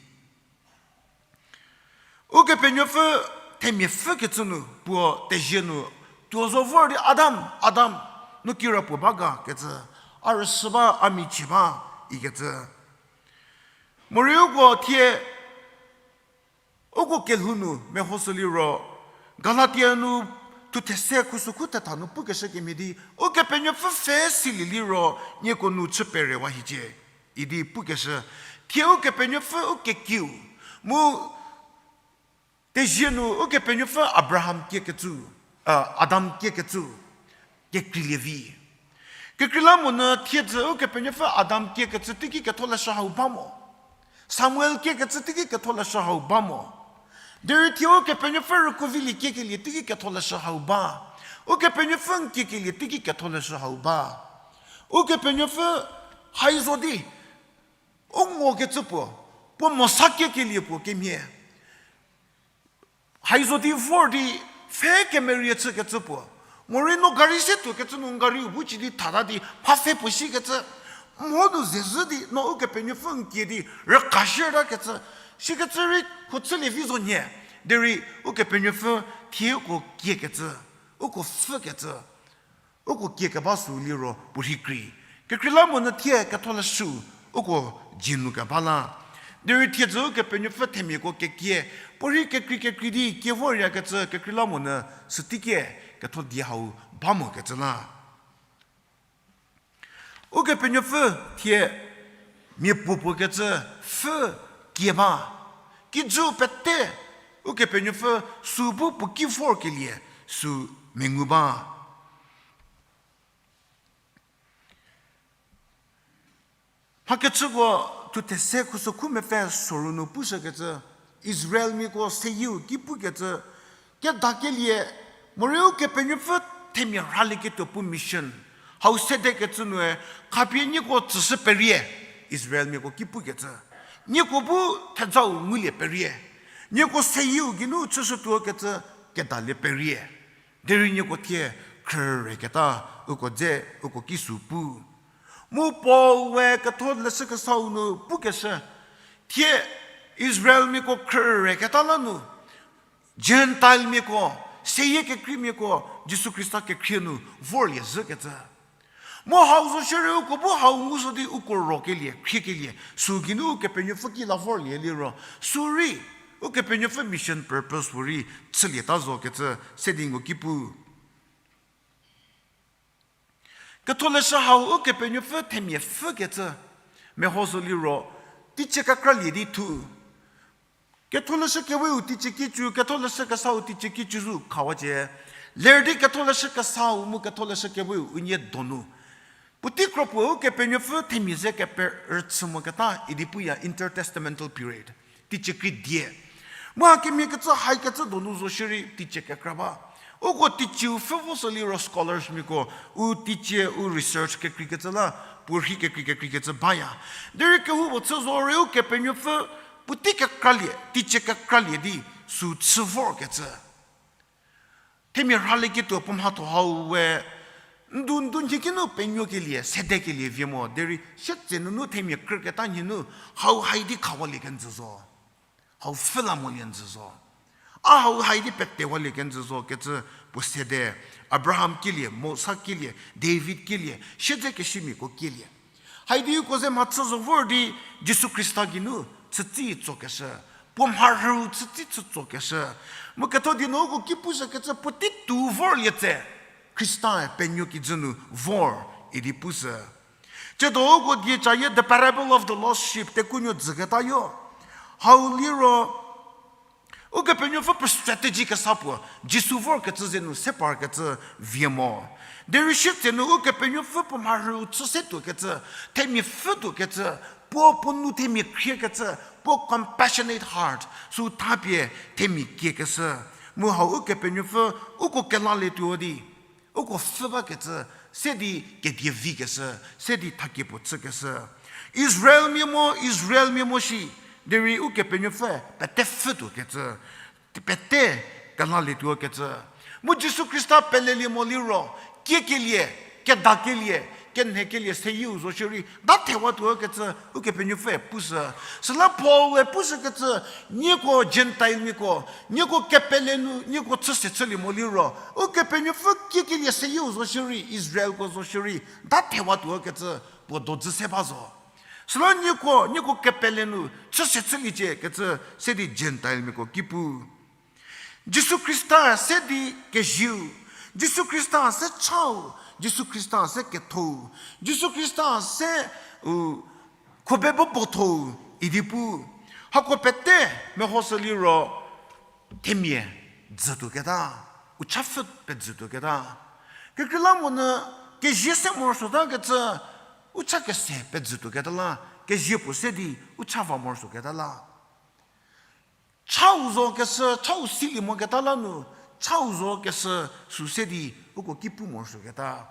Ukepenuopfü themia pfükecü nu puo tezie nu tuo zo vor di Adam, Adam, no kirapuo ba ga kecü, a rüshü ba, a michie ba, ikecü. Morei uko thie, uko kelhou nu mehoshü liro, Galatia nu thuthe se khusükhu thetha nu pukeshü kemhie di, Ukepenuopfü pfhe silie liro, nieko nu chü perewa hiecie, idi pukeshü, thie Ukepenuopfü u kekiu, mu tezie nu Ukepenuopfü Abraham kiekecü, a, Adam kiekecü, kekreilie vi. Kekreilamonyü thiedzü Ukepenuopfü Adam kiekecü teiki ketholeshü hau ba mo. Samuel kiekecü teiki ketholeshü hau ba mo. Derei thie Ukepenuopfü rükuovilie kiekelie teiki ketholeshü hau ba. Ukepenuopfü n kiekelie teiki ketholeshü hau ba. Ukepenuopfü haizo di u ngokecü puo, puo Mosa kiekelie puo kemhie haizo di vor di pfhe kemerie chükecü puo. Morei no gari se tuokecü nu n gari u bu ci di thata di mha pfhe puo shikecü, mho nu zezhü di no Ukepenuopfü n kie di rükhashütakecü, shikecü rei kho chülie vi zo nhie. Derei Ukepenuopfü thie uko kiekecü, uko pfhükecü, uko kiekeba sü liro puo rhei krei. Kekreilamonyü thie ketholeshü uko dzie nu keba la. Derei thiedzü Ukepenuopfü themiako kekie, puo rhei kekrei kekrei di kie voryakecü kekreilamonyü süteikie ketho die hau ba mokecü la. Ukepenuopfü thie mia puopuo kecü pfhü kie ba. Kijü pete Ukepenuopfü sü bu puo ki vorkelie sü mengu ba. Mhakechüko thuthe se khusokhu mepfü soru nu pushükecü, Israelmiako seyieu ki pukecü, kedakelie, morei Ukepenuopfü themia rhalieketuo puo mission hau sedekecü nue, khapie nieko tsüshü perie, Israelmiako ki pukecü. Nieko bu thejau ngulie perie. Nieko seyieu geinu chüshütuo kecü kedalie perie. Derei nieko thie khrüreketa uko dze uko ki sü pu. Mu Paul we Ketholeshü Kesau nu pukeshü, thie Israelmiako khrüreketa la nu, Gentilemiako, seyie kekreimiako, Jisu Khrista kekhrie nu vorlie zhükecü. Mu hau zo shierei uko bu hau nguzo di uko rokelie, khriekelie, sü geinu Ukepenuopfü ki la vorlie liro, sü rei, Ukepenuopfü mission purpose puo rei chülieta zo kecü, se di nko ki pu. Ketholeshü hau Ukepenuopfü themia pfhükecü, meho zo liro, teicie kekralie di thu. Ketholeshü Keweu teicie kicü, Ketholeshü Kesau teicie kicü zu khawacie. Ler di Ketholeshü Kesau mu Ketholeshü Keweu unie donu. Puotei kro puo Ukepenuopfü themia ze keperüchü moketa idi puya intertestamental period. Teicie kri die. Mu hakemhie kecü haikecü donu zo shierei teicie kekra ba. Uko teicieu pfhü vo sü liro scholars miako, u teicie, u research kekreikecü la, puo rhi kekrei kekreikecü baya. Derei kehoupuo chü zo rei Ukepenuopfü puotei kekralie, teicie kekralie di, sü chü vorkecü. Themia rhalieketuo puo mhatho hau we, ndu ndu nhie kinu penuokelie, sedekelie vie mo, derei sietse nunu themia krüketa nhie nu, hau hai di khawalie kenjü zo. Hau pfhü la molie njü zo. A hau hai di petewalie kenjü zo kecü puo sede, Abraham kielie, Mosa kielie, David kielie, siedzekeshümiako kielie. Hai di uko ze mhachü zo vor di Jisu Khrista geinu chütsi tsokeshü, puo mharhüu chütsi chü tsokeshü. Mu ketho di nu uko ki pushükecü puotei tuo vorlie tse, Khristae penuo kijü nu vor idi pushü. Tsiedo uko die cayie The Parable of the Lost Sheep tekunuo dzüketa yo. Hau liro, Ukepenuopfü puo strategy kesa puo, Jisu vorkecü ze nu se parkecü vie mo. Derei sietse nu Ukepenuopfü puo mharhüu chü se tuokecü, themia pfhü tuokecü, puo puo nu themia khriekecü, puo compassionate heart, sü thapie themia kiekeshü. Mu hau Ukepenuopfü uko kelalietuo di, uko pfhü bakecü, se di kedie vikeshü, se di thakie puo chükeshü. Israelmia mo, Israelmia mo shi, derei Ukepenuopfü pete pfhü tuokecü, pete kelalietuo kecü. Mu Jisu Khrista pelelie mo liro, kiekelie, kedakelie, kenhekelie seyieu zo shierei, da thewa tuo kecü, Ukepenuopfüe pushü. Süla Paul-e pushükecü, nieko Gentilemiako, nieko kepele nu, nieko chüse chülie mo liro, Ukepenuopfü kiekelie seyieu zo shierei, Israelko zo shierei, da thewa tuo kecü, puo dodzü se ba zo. Süla nieko, nieko kepele nu, chüse chüliecie kecü, se di Gentilemiako ki pu. Jisu Khrista se di kezieu, Jisu Khrista se chau, Jisu Khrista se kethou, Jisu Khrista se, u, khuobe bo bothou idi pu. Hako pete mehoshü liro themia dzütuoketa, u cha pfhü pedzütuoketa. Kekreilamonyü kezie se morosuotakecü, u cha kese pedzütuoketa la, kezie puo se di u cha va morosuoketa la. Chau zo keshü, chau silie moketa la nu, chau zo keshü sü se di uko ki pu morosuoketa.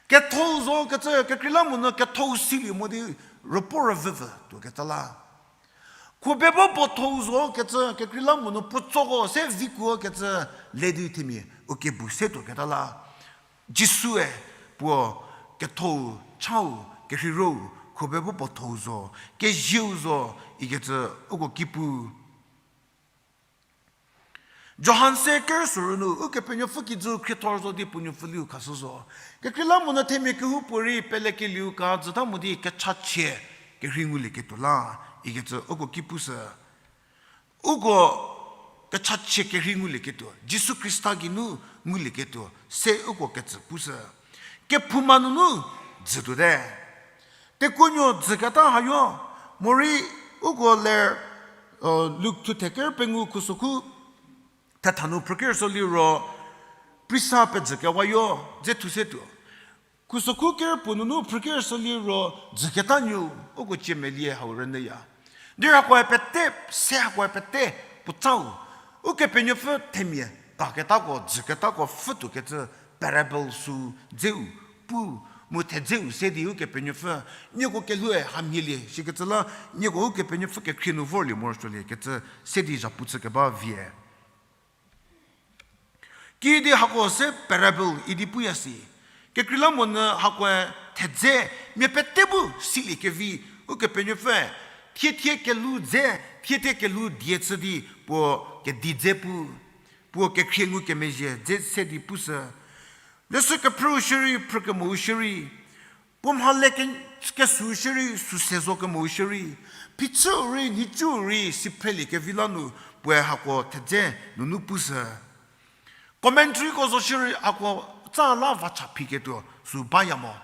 Kethou zo kecü, kekreilamonyü kethou silie mo di rüpuo rüvüvü tuoketa la. Khuobe bo bothou zo kecü, kekreilamonyü puotsoko se vikuo kecü, le di themia u kebu se tuoketa la. Jisue puo kethou, chau, kerheirou, khuobe bo bothou zo, kezieu zo, ikecü uko ki pu. Johan se kerüsuoru nu Ukepenuopfü kijü khriethor zo di puo nuopfüliu khashü zo. Kekreilamonyü themia kehoupuorei pelekelieu ka jüta mo di kechachie kerhei ngulieketuo la, ikecü uko ki pushü. Uko kechachie kerhei ngulieketuo, Jisu Khrista geinu ngulieketuo, se uko ketsü pushü. Kephouma nunu dzütuote. Tekuonuo dzüketa hayo, morei uko ler, Luk thuthe ker pengou khusokhu thetha nu phrükerso liro, prisa pedzükewayo, dze thu se tuo. Khusokhu ker puo nunu phrükerso liro, dzüketa nuo, uko ciemelie hau rünyüya. Derei hakoe pete, se hakoe pete, puotsau. Ukepenuopfü themia, kaketako, dzüketako, pfhütuokecü, parable sü dzeu, pu, mu thedzeu se di Ukepenuopfü, nieko kelhoue hamhielie, shikecü la, nieko Ukepenuopfü kekhrie nu vorlie morosuolie, kecü se di zhapu chükeba vie. Kiüdi hako se parable idi puya si. Kekreilamonyü hakoe thedze mia pete bu siliekevi, Ukepenuopfü, thie thie kelhou dze, thie thie kelhou die chü di puo kedi dze pu, puo kekhrie ngukemezhie dze se di pushü. Leshü kephrüu shierei, phrükemou shierei, puo mhale ke-, kesü shierei, süse zo kemou shierei, phichüu rei, nhicuu rei, si phreliekevi la nu, puoe hako thedze nunu pushü. Commentaryko zo shierei, hako tsa la vacha phiketuo, sü baya mo.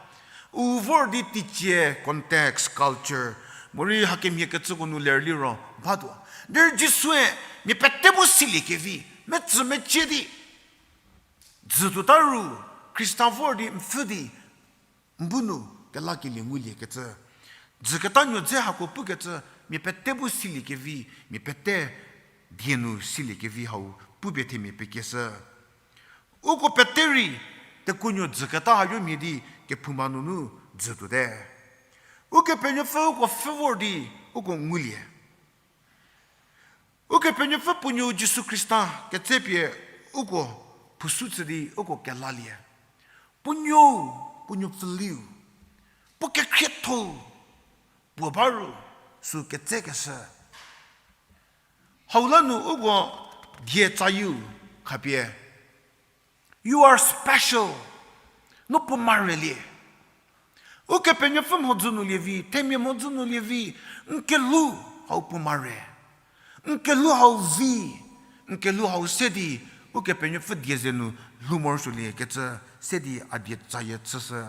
U vor di teicie, context, culture, morei hakemhie kecüko nu ler liro, batuo. Derei Jisue, mia pete bu siliekevi, metsü mecie di, dzütuota ru, Khrista vor di, n pfhü di, n bu nu kelakelie ngulie kecü. Dzüketa nuo dze hako pukecü, mia pete bu siliekevi, mia pete die nu siliekevi hau pupie themia pekieshü. Uko pete rei, tekuonuo dzüketa hayo mhie di kephouma nunu dzütuote. Ukepenuopfü uko pfhü vor di, uko ngulie. Ukepenuopfü puo nuou Jisu Khrista ketsepie uko phusu chü di uko kelalie. Puo nuou, puo nuou pfüliu, puo kekhriethou, puo ba ru, sü ketsekeshü. Hau la nu uko die tsayieu khapie. You are special. No puo marelie. Ukepenuopfü mhodzü nu lievi, themia mhodzü nu lievi, n kelhou hau puo mare. N kelhou hau vi, n kelhou hau se di, Ukepenuopfü die ze nu lhou morosuolie kecü se di a die tsayie chüshü.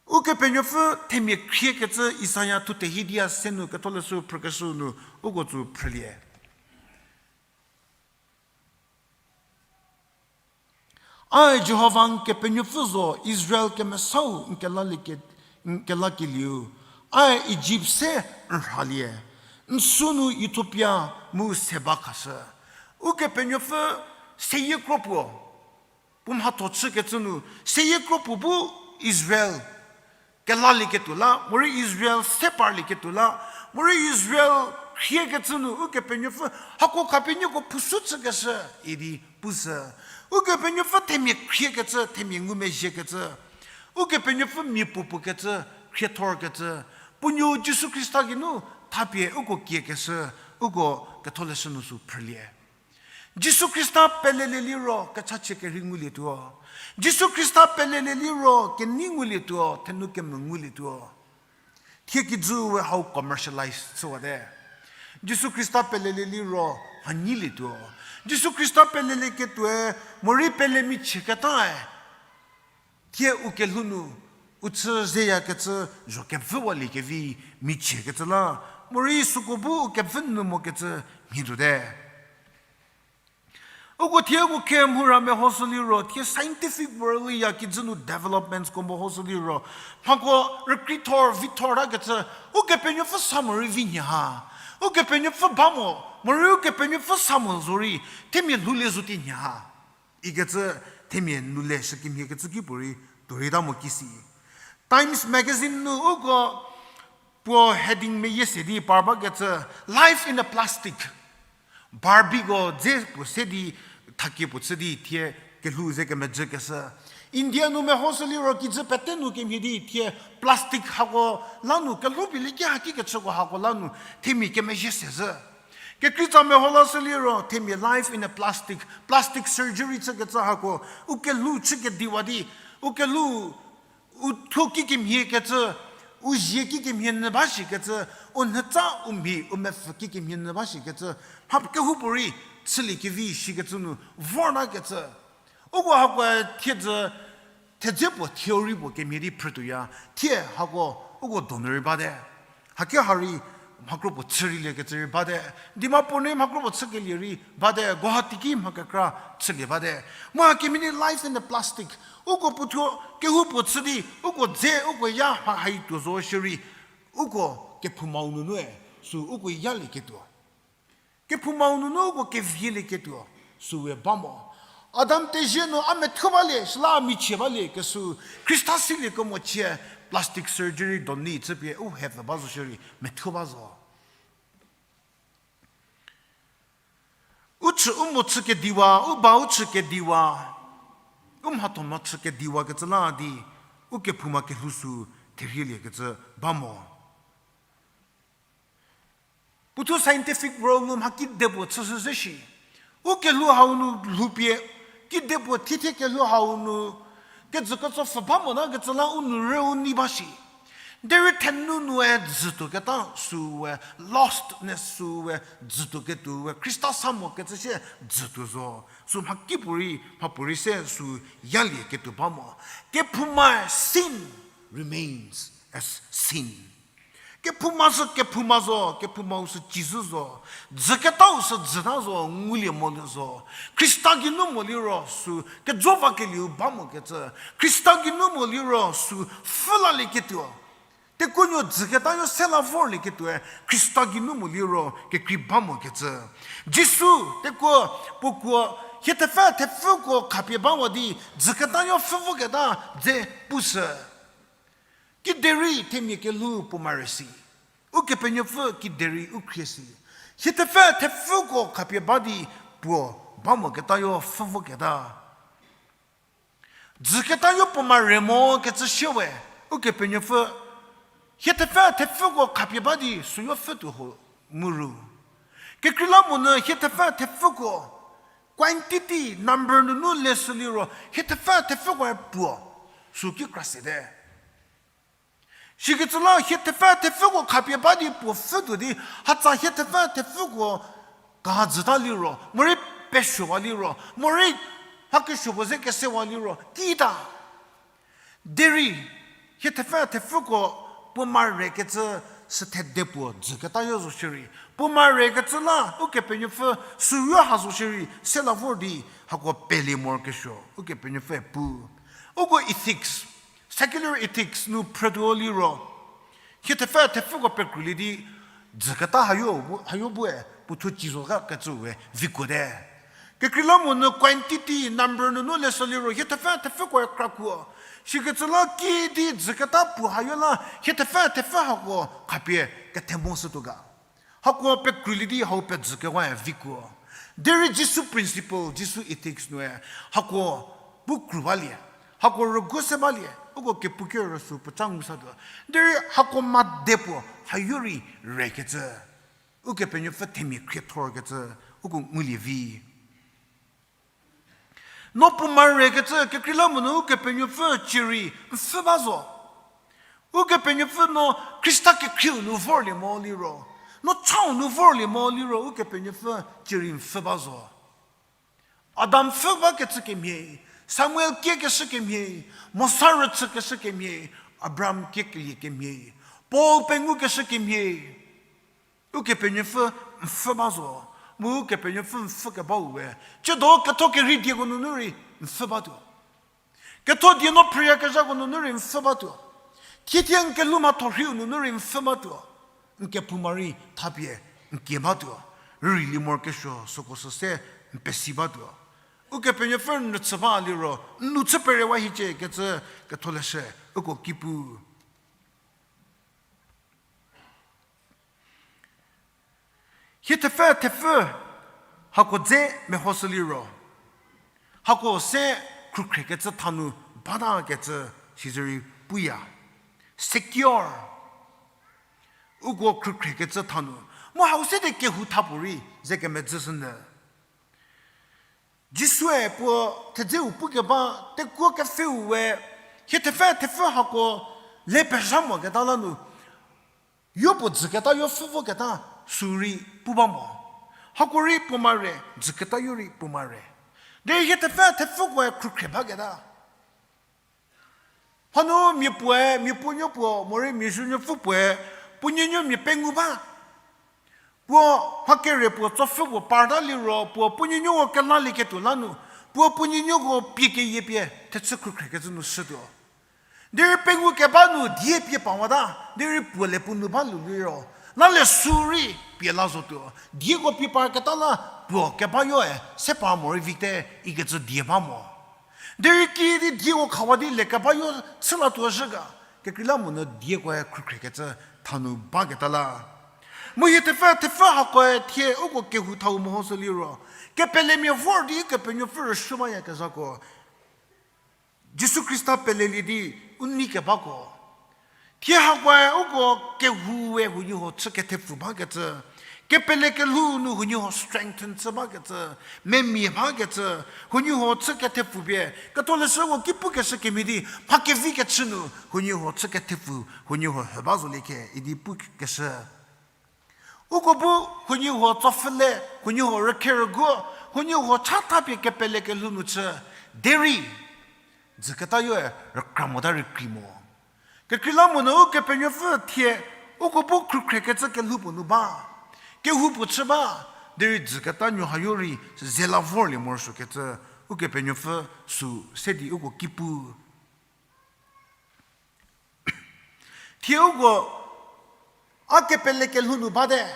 Ukepenuopfü themia khriekecü Isaia thuthe hiedia se nu ketholeshü phrükeshü nu uko tsü phrülie. Ae Jihova n Kepenuopfü zo, Israel kemesau n kelalie ke-, n kelakelieu. Ae Ijipt se n rhalie, n sünu Itiopia mu Seba khashü. Ukepenuopfü seyie kro puo, puo mhatho chükecü nu, seyie kro puo bu Israel kelalieketuo la, morei Israel se parlieketuo la, morei Israel khriekecü nu Ukepenuopfü hako khapie nieko phusu chükeshü idi pushü. Ukepenuopfü themia khriekecü, themia ngumezhiekecü, Ukepenuopfü mia puopuo kecü, khriethorkecü, puo nuou Jisu Khrista geinu thapie uko kiekeshü, uko ketholeshü nu sü phrülie. Jisu Khrista pelelie liro kechachie kerhei ngulietuo. Jisu Khrista pelelie liro kenei ngulietuo, thenu kemvü ngulietuo. Thie kijüu we hau commercialize chüwate. Jisu Khrista pelelie liro mhanyilietuo. Jisu Khrista pelelieketuoe morei pele michieketae. Thie u kelhou nu, u chü zeyakecü zho kevüwaliekevi michiekecü la, morei süko bu u kevü nu mokecü mhie tuote. Uko thie uko khe mhura mehoshü liro, thie scientific world ya kijü nu developmentsko mehoshü liro, mhako rükreithor vithor takecü, Ukepenuopfü sa morei vi nhie ha. Ukepenuopfü ba mo, morei Ukepenuopfü sa mo zorei, themia lhoulie zo ti nhie ha. Ikecü themia nu le shükemhie kecü ki puorei tuorei ta mo kisi. Times Magazine nu uko puo heading meyie se di par bakecü, Life in a Plastic. Barbie-ko dze puo se di thakie puo chü di thie kelhou ze kemejükeshü. India nu mehoshü liro kijü pete nu kemhie di thie plastic hako la nu kelhou pie lieki haki kechüko hako la nu themia kemezhie se zhü. Kekreitsa meho lashü liro themia life in a plastic, plastic surgery chükecü hako, u kelhou chü kediwa di, u kelhou u thuo kikemhie kecü, u zie kikemhie nyü ba shikecü, u nyhütsa u mhi u mepfü kikemhie nyü ba shikecü, mha kehoupuorei chüliekevi shikecü nu vortakecü. Uko hakoe thiedzü thedze puo theory puo kemhie di phrütuoya, thie hako Uko donu rei bate. Haki ha rei mhakro puo chü rei liekecü rei bate. Dimapur nu mhakro puo chükelie rei bate. Guwahati ki mha kekra chülie bate. Mu hakemhie di life in the plastic. Uko puothuo kehoupuo chü di, uko dze, uko ya ha hai tuo zo shierei. Uko kephoumau nunu e, sü uko yalieketuo. Kephoumau nunu uko kevielieketuo, süu we ba mo. Adam tezie nu a methuo balie, süla a michie balie, kesü Khrista silie kemo chie plastic surgery doni chüpie u hepfü ba zo shierei, methuo ba zo. U chü u mo chü kediwa, u ba u chü kediwa, u mhatho mha chü kediwakecü la di, u kephouma kelhou sü therhielie kecü ba mo. Puothuo scientific world nu mha kidepuo chüshü ze shi. U kelhou hau nu lhoupie, kidepuo thiethie kelhou hau nu, kejü ketso pfhü ba mota kecü la u nu rü u nei ba shi. Derei thenu nu e dzütuo keta süu we, lostness süu we, dzütuo ketuo we, Khrista sa mo kecü sie dzütuo zo. Sü mhakipuorei, mhapuorei se sü yalie ketuo ba mo. Kephoumae sin remains as sin. Kephouma sü kephouma zo, kephoumau sü cizü zo. Dzüketau sü dzüta zo, ngulie molie zo. Khrista geinu mo liro sü kejo vakelieu ba mo kecü. Khrista geinu mo liro sü pfhü lalieketuo. Tekuonuo dzüketayo se la vorlieketuoe, Khrista geinu mo liro kekrei ba mo kecü. Jisu, tekuo, puo kuo, hie thepfü thepfüko khapie bawa di, dzüketayo pfhü voketa dze pushü. Kiderei themia kelhou puo mare si. Ukepenuopfü kiderei u khrie si. Hie thepfü thepfüko khapie ba di puo ba moketayo pfhü voketa. Dzüketayo puo mare mo kecü shie we, Ukepenuopfü. Hie thepfü thepfüko khapie ba di süyo pfhütuo ho mu ru. Kekreilamonyü hie thepfü thepfüko, quantity, number nunu leshü liro, hie thepfü thepfükoe puo, sü ki kra sete. Sikecü la hie thepfü thepfüko khapie ba di puo pfhütuo di, hatsa hie thepfü thepfüko kehazüta liro, morei pesuowa liro, morei mha kesuo puo ze kesewa liro, kita. Derei, hie thepfü thepfüko puo mare kecü sü thede puo dzüketayo zo shierei. Puo mare kecü la, Ukepenuopfü süu ha zo shierei, se la vor di, hako pelie morokesuo, Ukepenuopfü pu. Uko ethics, secular ethics nu phrütuo liro, hie thepfü thepfüko pekrulie di, dzüketa hayo, hayo bue, puothuo ci zo ga kecü we vikuote. Kekreilamonyü quantity, number nunu leshü liro, hie thepfü thepfükoe krakuo. Sikecü la kidi dzüketa puo hayo la, hie thepfü thepfü hako khapie kethemo shütuo ga. Hako pekrulie di hau pedzükewae vikuo. Derei Jisu principle, Jisu ethics nue, hako bu kru balie, hako rüguo se balie, uko kepuke rüsü puoca ngu satuo. Derei hako made puo, hayo rei rekecü. Ukepenuopfü themia khriethorkecü, uko ngulie vi. No puo mare kecü kekreilamonyü Ukepenuopfü cierei n pfhü ba zo. Ukepenuopfü no Khrista kekhrieu nu vorlie mo liro, no chau nu vorlie mo liro Ukepenuopfü cierei n pfhü ba zo. Adam pfhü bakecü kemhie, Samuel kiekeshü kemhie, Mosa rüchükeshü kemhie, Abraham kiekelie kemhie, Paul pengukeshü kemhie. Ukepenuopfü n pfhü ba zo, mu Ukepenuopfü n pfhü kebau we, ciedo ketho kerhei dieko nunu rei n pfhü batuo. Ketho die no phrüyakezhako nunu rei n pfhü batuo. Thiethie n kelhou mhatho rhiu nunu rei n pfhü batuo. N kephouma rei thapie n kie batuo. Rüreilie morokesuo süko sü se n pesi batuo. Ukepenuopfü n rüchü ba liro, n nu chü perewa hiecie kecü ketholeshü, uko ki pu. Hie thepfü thepfü hako dze mehoshü liro, hako se khrükhrekecü thanu batakecü sizürei puya. Secure. Uko khrükhrekecü thanu. Mu hau sede kehou thapuorei ze kemedzüshünyü. Jisue puo thedzeu pukeba tekuo kepfheu we, hie thepfü thepfü hako le pezha moketa la nu, yopuo dzüketayo pfhü voketa sürei pu ba mo. Hako rei puo mare, dzüketayo rei puo mare. Derei hie thepfü thepfükoe khrükhre baketa. Hanu mia puoe, mia puo nuo puo, morei mia zunuopfü puoe, puo nuonuo mia pengou ba. Puo mha kere puo tsopfü puo parta liro, puo puo nuonuoko kelalieketuo la nu, puo puo nuonuoko pie keyie pie thechü khrükhrekecü nu shütuo. Derei pengou keba nu die pie pawata, derei puo le puo nu ba lu liro, la le sü rei pie la zotuo. Dieko pie parketa la puo kebayoe, se par morei vite, ikecü die ba mo. Derei kiüdi dieko khawa di le kebayo chülatuo zhü ga, kekreilamonyü diekoe khrükhrekecü thanu baketa la. Mu hie thepfü, thepfü hakoe thie uko kehou thau mehoshü liro, kepelemia vor di Kepenuopfü rüsuo bayakezhako, Jisu Khrista pelelie di u nei kebako. Thie hakoe uko kehoue huoniehuo chü kethepfu bakecü, kepele kelhou nu huoniehuo strengthen chü bakecü, memia bakecü, huoniehuo chü kethepfu pie, ketholeshüko ki pukeshü kemhie di, mha kevi kechü nu huoniehuo chü kethepfu, huoniehuo hü ba zolie ke idi pukeshü. Uko bu huoniehuo tsopfhüle, huoniehuo rükherügu, huoniehuo chathapie kepele kelhou nu chü, derei dzüketayoe rükra mota rei krei mo. Kekreilamonyü Ukepenuopfü thie uko bu khrükhrekecü kelhou puo nu ba, kehou puo chü ba, derei dzüketa nuo hayo rei ze la vorlie morosuokecü Ukepenuopfü sü se di uko ki pu. Thie uko a kepele kelhou nu bate,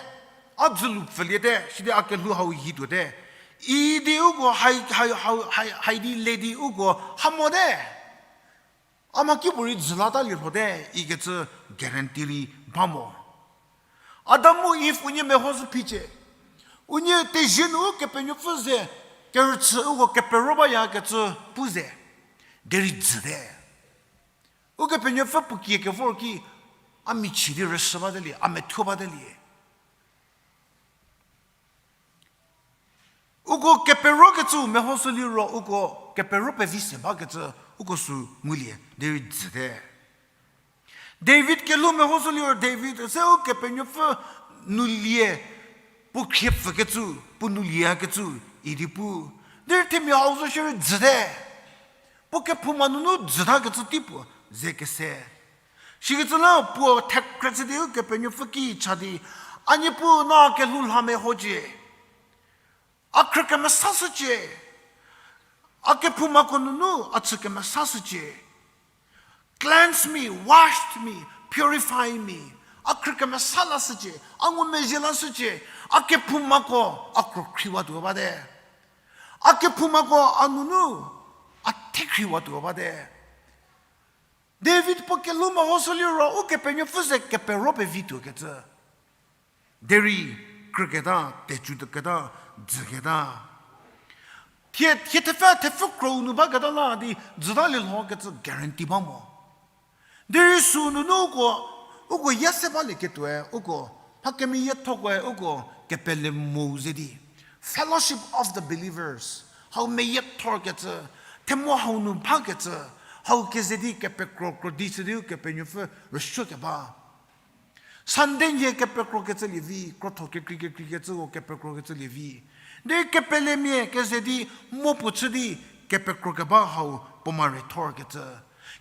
a dzülu pfüliete, sidi a kelhou hau hi tuote. Idi uko hai, hai, hai, hai, hai di le di uko ha mote. A mhakipuorei dzü lata lie lhote, ikecü guarantee rei ba mo. Adam mu Iv unie mehoshü phicie. Unie tezie nu Ukepenuopfü ze kerüchü uko kepero bayakecü pu ze. Derei dzüte. Ukepenuopfü puo kie kevor ki, a michie di rüshü batelie, a methuo batelie. Uko keperokecü mehoshü liro uko kepero pevi se bakecü uko sü ngulie, derei dzüte. David kelhou mehoshü liro David se Ukepenuopfü nu lie, puo khrie pfükecü, puo nu lieyakecü idi pu. Derei themia hau zo shierei dzüte. Puo kephouma nunu dzütakecü tei puo ze kese. Sikecü la puo thekre chü di Ukepenuopfü ki cha di, a Niepuu, no a kelhou lha mehocie. A khrü kemesashücie. A kephoumako nunu a chü kemesashücie. Cleanse me, wash me, purify me. A khrü kemesa lashücie, a ngumezhie lashücie, a kephoumako a kro khriwatuo bate. A kephoumako a nunu a thekhriwatuo bate. David puo kelhou mehoshü liro Ukepenuopfü ze kepero pevi tuokecü. Derei krüketa, tecüketa, dzüketa. Thie, thie thepfü, thepfü krou nu baketa la di dzütalie lhokecü guarantee ba mo. Derei sü nunu uko, uko ya se balieketuoe, uko mha kemeyiethokoe uko kepele mo ze di, fellowship of the believers, hau meyiethorkecü, themo hau nu bakecü, hau keze di kepekro kro di chü di Ukepenuopfü rüsuokeba. Sunday nhie kepekrokecü lievi, krotho kekrei kekreikecüko kepekrokecü lievi. Derei kepelemia keze di mo puo chü di kepekrokeba hau puo mare thorkecü.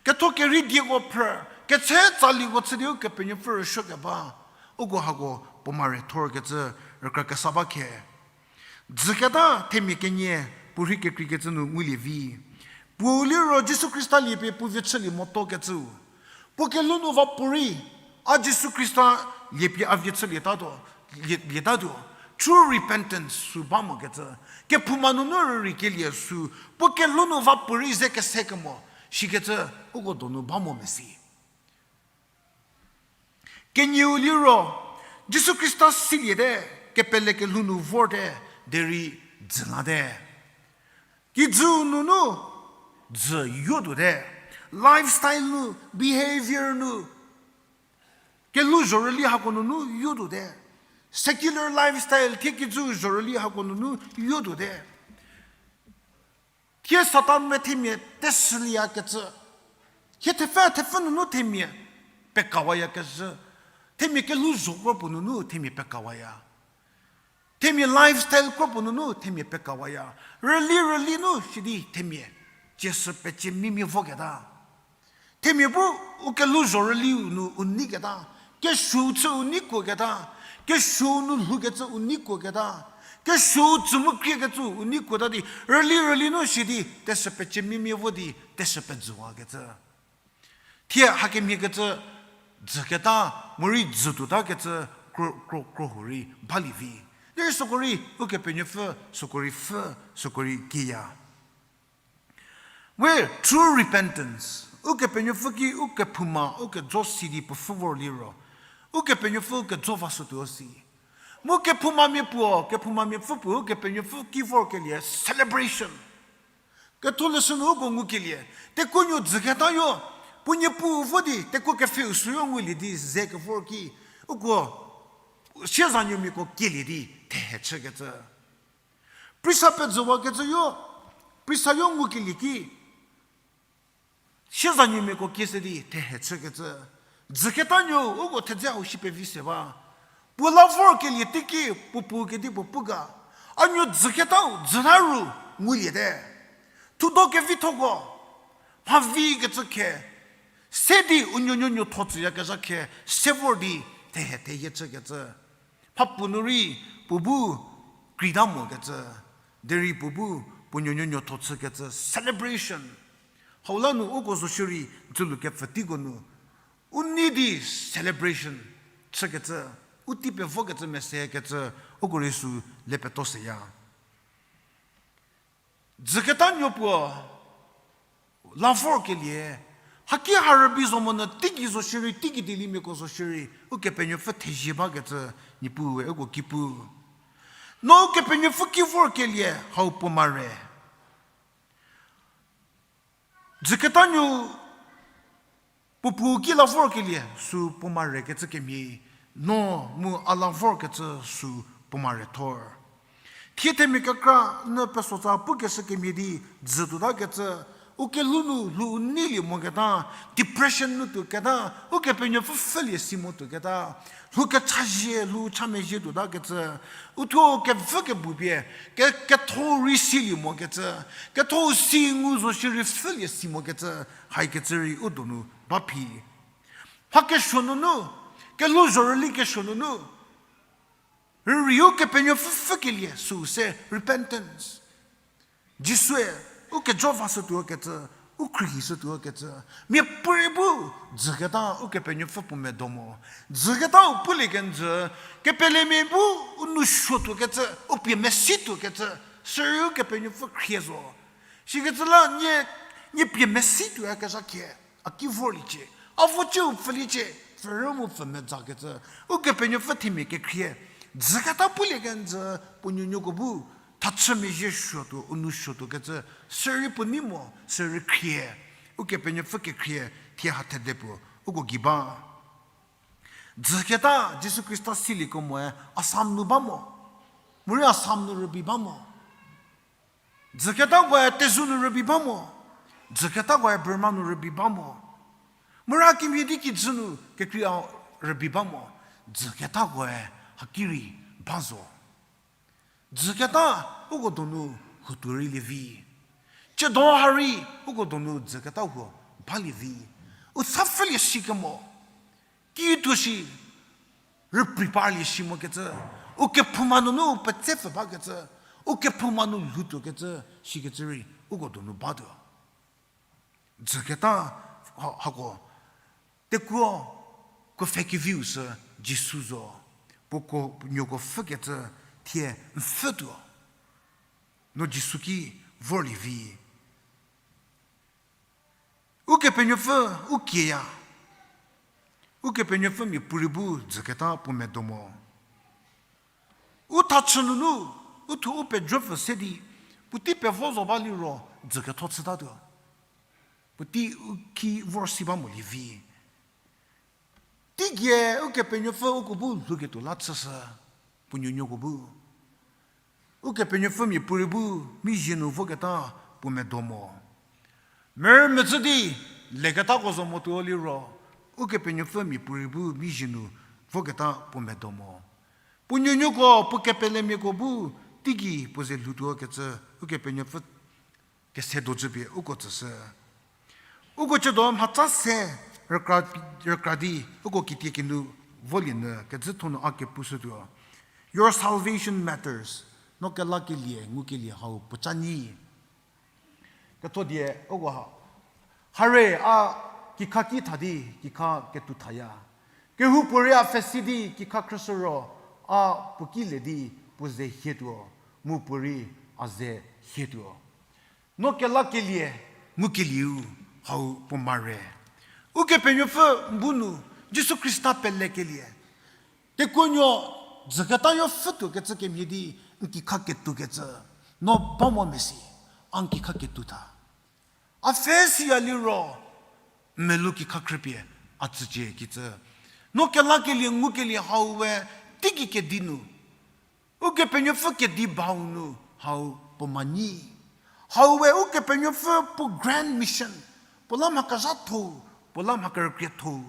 Ketho kerei dieko phrü, ketse tsaliko chü di Ukepenuopfü rüsuokeba. Uko hako puo mare thorkecü rükra kesa ba khe. Dzüketa themia kenie puorhi kekreikecü nu ngulie vi. Puou liro Jisu Khrista liepie puo vie chülie motokecü. Puo kelhou nu va puorei, a Jisu Khrista liepie a vie chülietatuo, lie, lietatuo. True repentance sü ba mokecü. Kephouma nunu rürei kelie sü, puo kelhou nu va puorei ze kese kemo, sikecü uko donu ba mo mesi. Kenieu liro, Jisu Khrista siliete, kepele kelhou nu vorte, derei dzü late. Kijüu nunu dzü yotuote. Lifestyle nu, behavior nu, kelhou zhorüli hako nunu yotuote. Secular lifestyle thie kijüu zhorüli hako nunu yotuote. Thie Satan-e themia tesülieyakecü. Thie thepfü, thepfü nunu themia pekawayakecü. Themia kelhou zho kro puo nunu themia pekawaya. Themia lifestyle kro puo nunu themia pekawaya. Rüli rüli nu sidi themia ciesü pecie mimia voketa. Themia bu u kelhouzho rüliu nu u neiketa, kesuou chü u nei kuoketa, kesuou nu lhoukecü u nei kuoketa, kesuou tsü mu kriekecü u nei kuota di, rüli rüli nu shi di, teshü pecemimia vo di, teshü pejüwakecü. Thie hakemhiekecü, dzüketa, morei dzütuotakecü, kro, kro, kro hurei balie vi. Derei süko rei, Ukepenuopfü, süko rei pfhü, süko rei kiya. We true repentance. Ukepenuopfü ki ukephouma, ukejo si di puo pfhü vor liro. Ukepenuopfü ukejo vashütuo si. Mu kephoumamia puo, kephoumamia pfü puo, Ukepenuopfü ki vorkelie celebration. Ketholeshü nu uko ngukelie. Tekuonuo dzüketa yo, puo niepu vo di, tekuo kepfheu süyo ngulie di, ze kevor ki, uko, siezanuomiako kielie di, thehe chükecü. Priesa pejüwakecü yo, priesa yo ngukelie ki, siezanuomiako kiese di thehe chükecü. Dzüketa nuo uko thedze hau shi pevi se ba. Puo la vorkelie teiki puo pu kedipuo pu ga. A nuo dzüketau dzüta ru nguliete. Thudo kevithoko. Mha vikecü khe. Se di u nuonuo nuotho tsüyakezha khe. Se vor di thehe theyie chükecü. Mhapuo nu rei puo bu kreita mokecü, derei puo bu puo nuonuo nuotho chükecü celebration. Hau la nu uko zo shierei dzülu kepfü teiko nu, u nei di celebration chükecü, u tei pevokecü mesekecü, uko rei sü le peto seya. Dzüketa nuo puo la vorkelie, haki ha rübei zo monyü teigei zo shierei, teigei dielimiako zo shierei, Ukepenuopfü thezie bakecü Niepuue uko ki pu. No Ukepenuopfü ki vorkelie hau puo mare. Dzüketa nuo puo pu ki la vorkelie sü puo mare kecü kemhie, no mu a la vorkecü sü puo mare thor. Thie themia kekra nü pesotsa pukeshü kemhie di dzü tuotakecü, u kelhou nu lhou u neilie moketa, depression nu tuoketa, Ukepenuopfü pfhülie si mo tuoketa, lhou kechazhie, lhou chamezhie tuotakecü, uthuo kevü kebu pie, ke, ketho rei silie mokecü, ketho si ngu zo shierei pfhülie si mokecü, haikecü rei u donu ba phi. Mha kesuo nunu, kelhouzho rüli kesuo nunu, rürei Ukepenuopfü pfhükelie süu se repentance. Jisue, u kejo vashütuo kecü, u khruohishütuo kecü, miapuorei bu dzüketa Ukepenuopfü puo medo mo. Dzüketau pulie kenjü, kepelemia bu u nou suotuo kecü, u pie mesituo kecü, sürei Ukepenuopfü khrie zo. Sikecü la nie, nie pie mesituoyakezha khie, a ki vorliecie. A vo ciu pfüliecie, pfürü mu pfü medzakecü. Ukepenuopfü themia kekhrie. Dzüketa pulie kenjü, puo nuonuoko bu, thachü mezhie suotuo, u nou suotuo kecü. Sürei puo nei mo, sürei khrie. Ukepenuopfü kekhrie, thie ha thede puo, uko gei ba. Dzüketa, Jisu Khrista silieko moe, Assam nu ba mo. Morei Assam nu rübei ba mo. Dzüketakoe Tezu nu rübei ba mo. Dzüketakoe Burma nu rübei ba mo. Mora kimhie di kijü nu kekrei a rübei ba mo. Dzüketakoe haki rei ba zo. Dzüketa uko donu hutuo rei lievi. Chiedo ha rei uko donu dzüketa huo balie vi. U sa pfhülie sikemo. Kituo shi, rüprei parlie si mokecü, u kephouma nunu u petse pfü bakecü, u kephouma nu lhoutuokecü, sikecü rei uko donu batuo. Dzüketa ha-, hako, tekuo, kuo pfhe keviu sü Jisu zo, puoko nuoko pfhükecü thie n pfhütuo. No Jisu ki vorlie vi. Ukepenuopfü u kieya. Ukepenuopfü miapuorei bu dzüketa puo medo mo. U thachü nunu, u thuo u pejo pfü se di, puotei pevo zo ba liro dzüketho chütatuo. Puotei u ki vor si ba molie vi. Teigie Ukepenuopfü uko bu lhouketuo la chüshü, puo nuonuoko bu. Ukepenuopfü miapuorei bu mizhie nu voketa puo medo mo. Merü mecü di leketako zo motuo liro, Ukepenuopfü miapuorei bu mizhie nu voketa puo medo mo. Puo nuonuoko, puo kepelemiako bu teigei puo ze lhoutuo kecü, Ukepenuopfü kese dojü pie uko tsüshü. Uko chüdo mhatsa se rükra, rükra di, uko kitiekinu volie nyü kecü thonu a kepushütuo. Your salvation matters. No kelakelie, ngukelie hau puoca nyi. Ketho die, uko ha. Hare a kikha ki tha di, kikha ketou thaya. Kehoupuorei a pfhesi di, kikha khrüshü ro, a puo ki le di, puo ze hietuo, mu puorei a ze hietuo. No kelakelie, ngukelieu, hau puo mare. Ukepenuopfü bu nu, Jisu Khrista pelekelie. Kekuonuo, dzüketayo pfhütuo kecü kemhie di, n kikha ketou kecü. No ba mo mesi, a n kikha ketou tha. A pfhe siya liro, n melou kikha khrüpie, a tsücie kicü. No kelakelie, ngukelie hau we, teigei kedi nu. Ukepenuopfü kedi bau nu hau puo ma nyi. Hau we Ukepenuopfü puo grand mission, puo la mha kezhatho, puo la mha kerükrietho.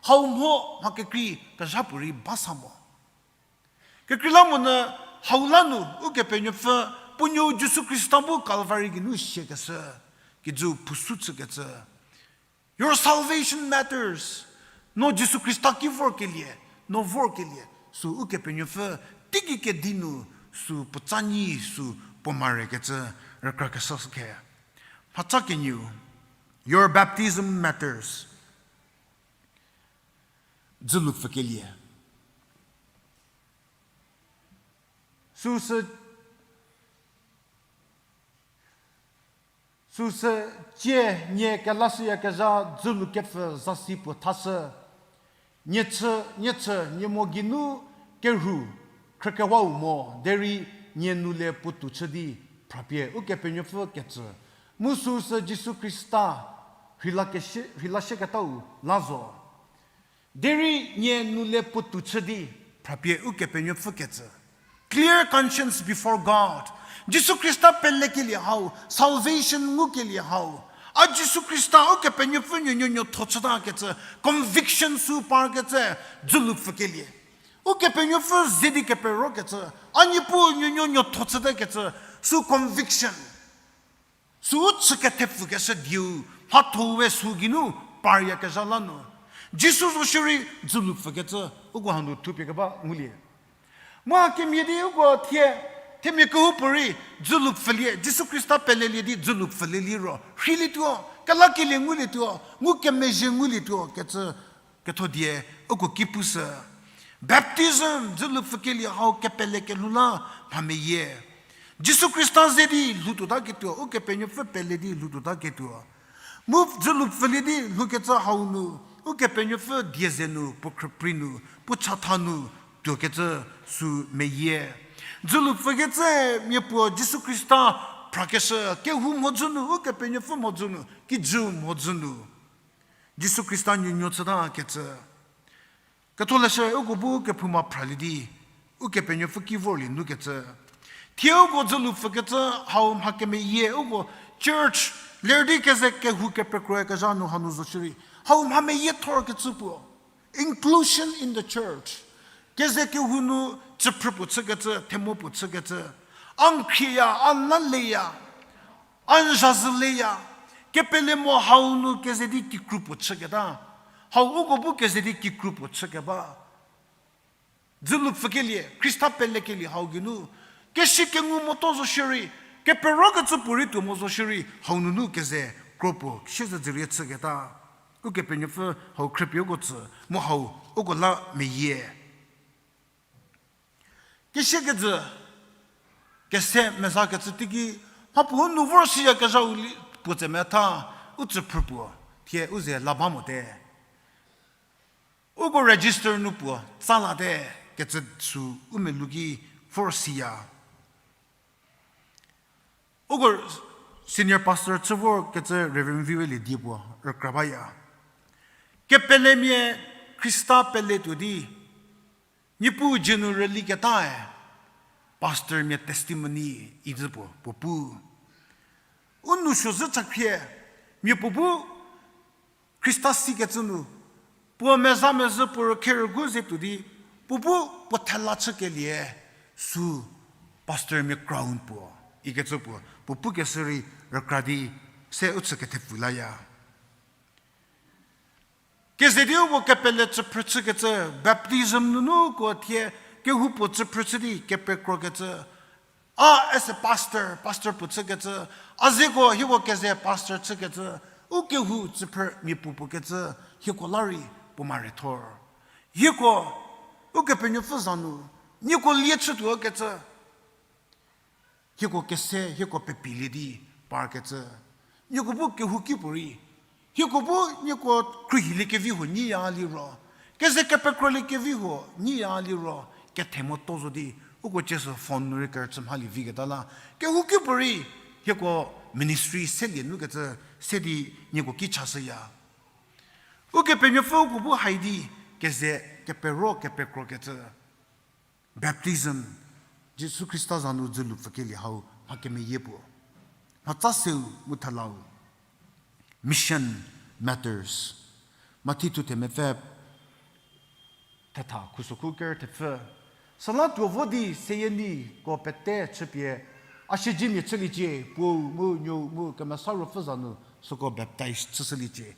Hau mho mha kekrei kezha puorei ba sa mo. Kekreilamonyü hau la nu Ukepenuopfü puo nuou Jisu Khrista bu Calvary geinu siakeshü, kijü phusu chükecü. Your salvation matters. No Jisu Khrista ki vorkelie, no vorkelie, sü Ukepenuopfü teigei kedi nu sü puoca nyi sü puo mare kecü rükrakeshü khe. Mhatsa kenieu, your baptism matters. Dzülu pfükelie. Süsü, süsü cie nie kelashüyakezha dzülu kepfü zasi puo thashü. Nie chü, nie chü, nie mo geinu kerhu, khrükewau mo, derei nie nu le puotou chü di, phrapie Ukepenuopfü kecü. Mu süsü Jisu Khrista rheila keshe-, rheila shieketau la zo. Derei nie nu le puotou chü di, phrapie Ukepenuopfü kecü. Clear conscience before God. Jisu Khrista pelekelie hau, salvation ngukelie hau. A Jisu Khrista Ukepenuopfü nuonuo nuotho chüta kecü, conviction sü parkecü, dzülu pfükelie. Ukepenuopfü ze di keperokecü, a Niepuu nuonuo nuotho chüte kecü, sü conviction. Sü u chü kethepfükeshü dieu, mhatho we sü geinu paryakezha la nu. Jisu zo shierei dzülu pfükecü, uko hanu thupie keba ngulie. Mu hakemhie di uko thie, themia kehoupuorei dzülu pfülie, Jisu Khrista pelelie di dzülu pfülie liro, rheilietuo, kelakelie ngulietuo, ngukemezhie ngulietuo, kecü ketho die, uko ki pushü. Baptism, dzülu pfükelie hau kepele kelhou la mha meyie. Jisu Khrista ze di lhoutuotaketuo, Ukepenuopfü pele di lhoutuotaketuo. Mu dzülu pfülie di lhoukecü hau nu, Ukepenuopfü die ze nu, puo khrüprei nu, puo chatha nu, tuokecü sü meyie. Dzülu pfükecü mia puo Jisu Khrista phrakeshü, kehou mhodzü nu, Ukepenuopfü mhodzü nu, kijü mhodzü nu. Jisu Khrista nuonuo chüta kecü. Ketholeshü uko bu kephouma phralie di, Ukepenuopfü ki vorlie nu kecü. Thie uko dzülu pfükecü hau mha kemeyie uko church ler di keze kehou kepekroyakezha nu hanu zo shierei. Hau mha meyie thorkecü puo. Inclusion in the church. Keze kehou nu tsüphrü puo chükecü, themo puo chükecü. A n khrieya, a n la leya, a n zhazhü leya. Kepele mo hau nu keze di kikru puo chüketa. Hau uko bu keze di kikru puo chükeba. Dzülu pfükelie, Khrista pelekelie hau geinu. Keshi kengu motuo zo shierei, keperokecü puorei tuo mo zo shierei, hau nunu keze kro puo, siezedzürie chüketa. Ukepenuopfü hau khrüpie uko tsü, mu hau uko la meyie. Kesiekejü, kese mezakecü teiki, mhapuo nu vor siyakezhau li puo tse metha, u tsüphrü puo, thie u ze la ba mote. Uko register nu puo tsa late kecü sü u melou ki vor siya. Uko senior pastor chü vorkecü Reverend Viwe Ledie puo rükra baya. Kepelemia Khrista peletuo di, Niepuu dzie nu rüliketae, pastormia testimony idi puo, puo pu. U nou suozhü chakhrie, mia puo bu Khrista sikecü nu, puo meza mezhü puo rükhe rügu ze tuo di, puo bu puo thela chükelie, sü pastormia crown puo, ikecü puo, puo pukeshü rei rükra di, se u chü kethepfu laya. Keze di uko kepele tsüphrü chükecü, baptism nunu uko thie kehoupuo tsüphrü chü di kepekrokecü. A, as a pastor, pastor puo chükecü. A zeko hieko keze pastor chükecü. U kehou tsüphrü mia puo puo kecü, hieko la rei puo mare thor. Hieko, Ukepenuopfü za nu, nieko lie chütuo kecü. Hieko kese, hieko pepilie di parkecü. Nieko bu kehouki puorei. Hieko bu nieko khruohiliekevi huo nyiya liro. Keze kepekrolie kevi huo nyiya liro. Kethe moto zo di. Uko chüsü phone nu rei kerüchü mhalie viketa la. Kehouki puorei. Hieko ministry selie nukecü se di nieko ki chashüya. Ukepenuopfü uko bu hai di keze kepero kepekrokecü. Baptism, Jisu Khrista za nu dzülu pfükelie hau mha kemeyie puo. Mhatsa seu mu thelau. Mission matters. Mathi thu themepfü thetha khusokhu ker thepfü. Süla tuo vo di seyie niko pete chüpie, a siedzemia chüliecie, puou mu nuou mu Kemesa Ruopfü za nu süko baptize chüshüliecie.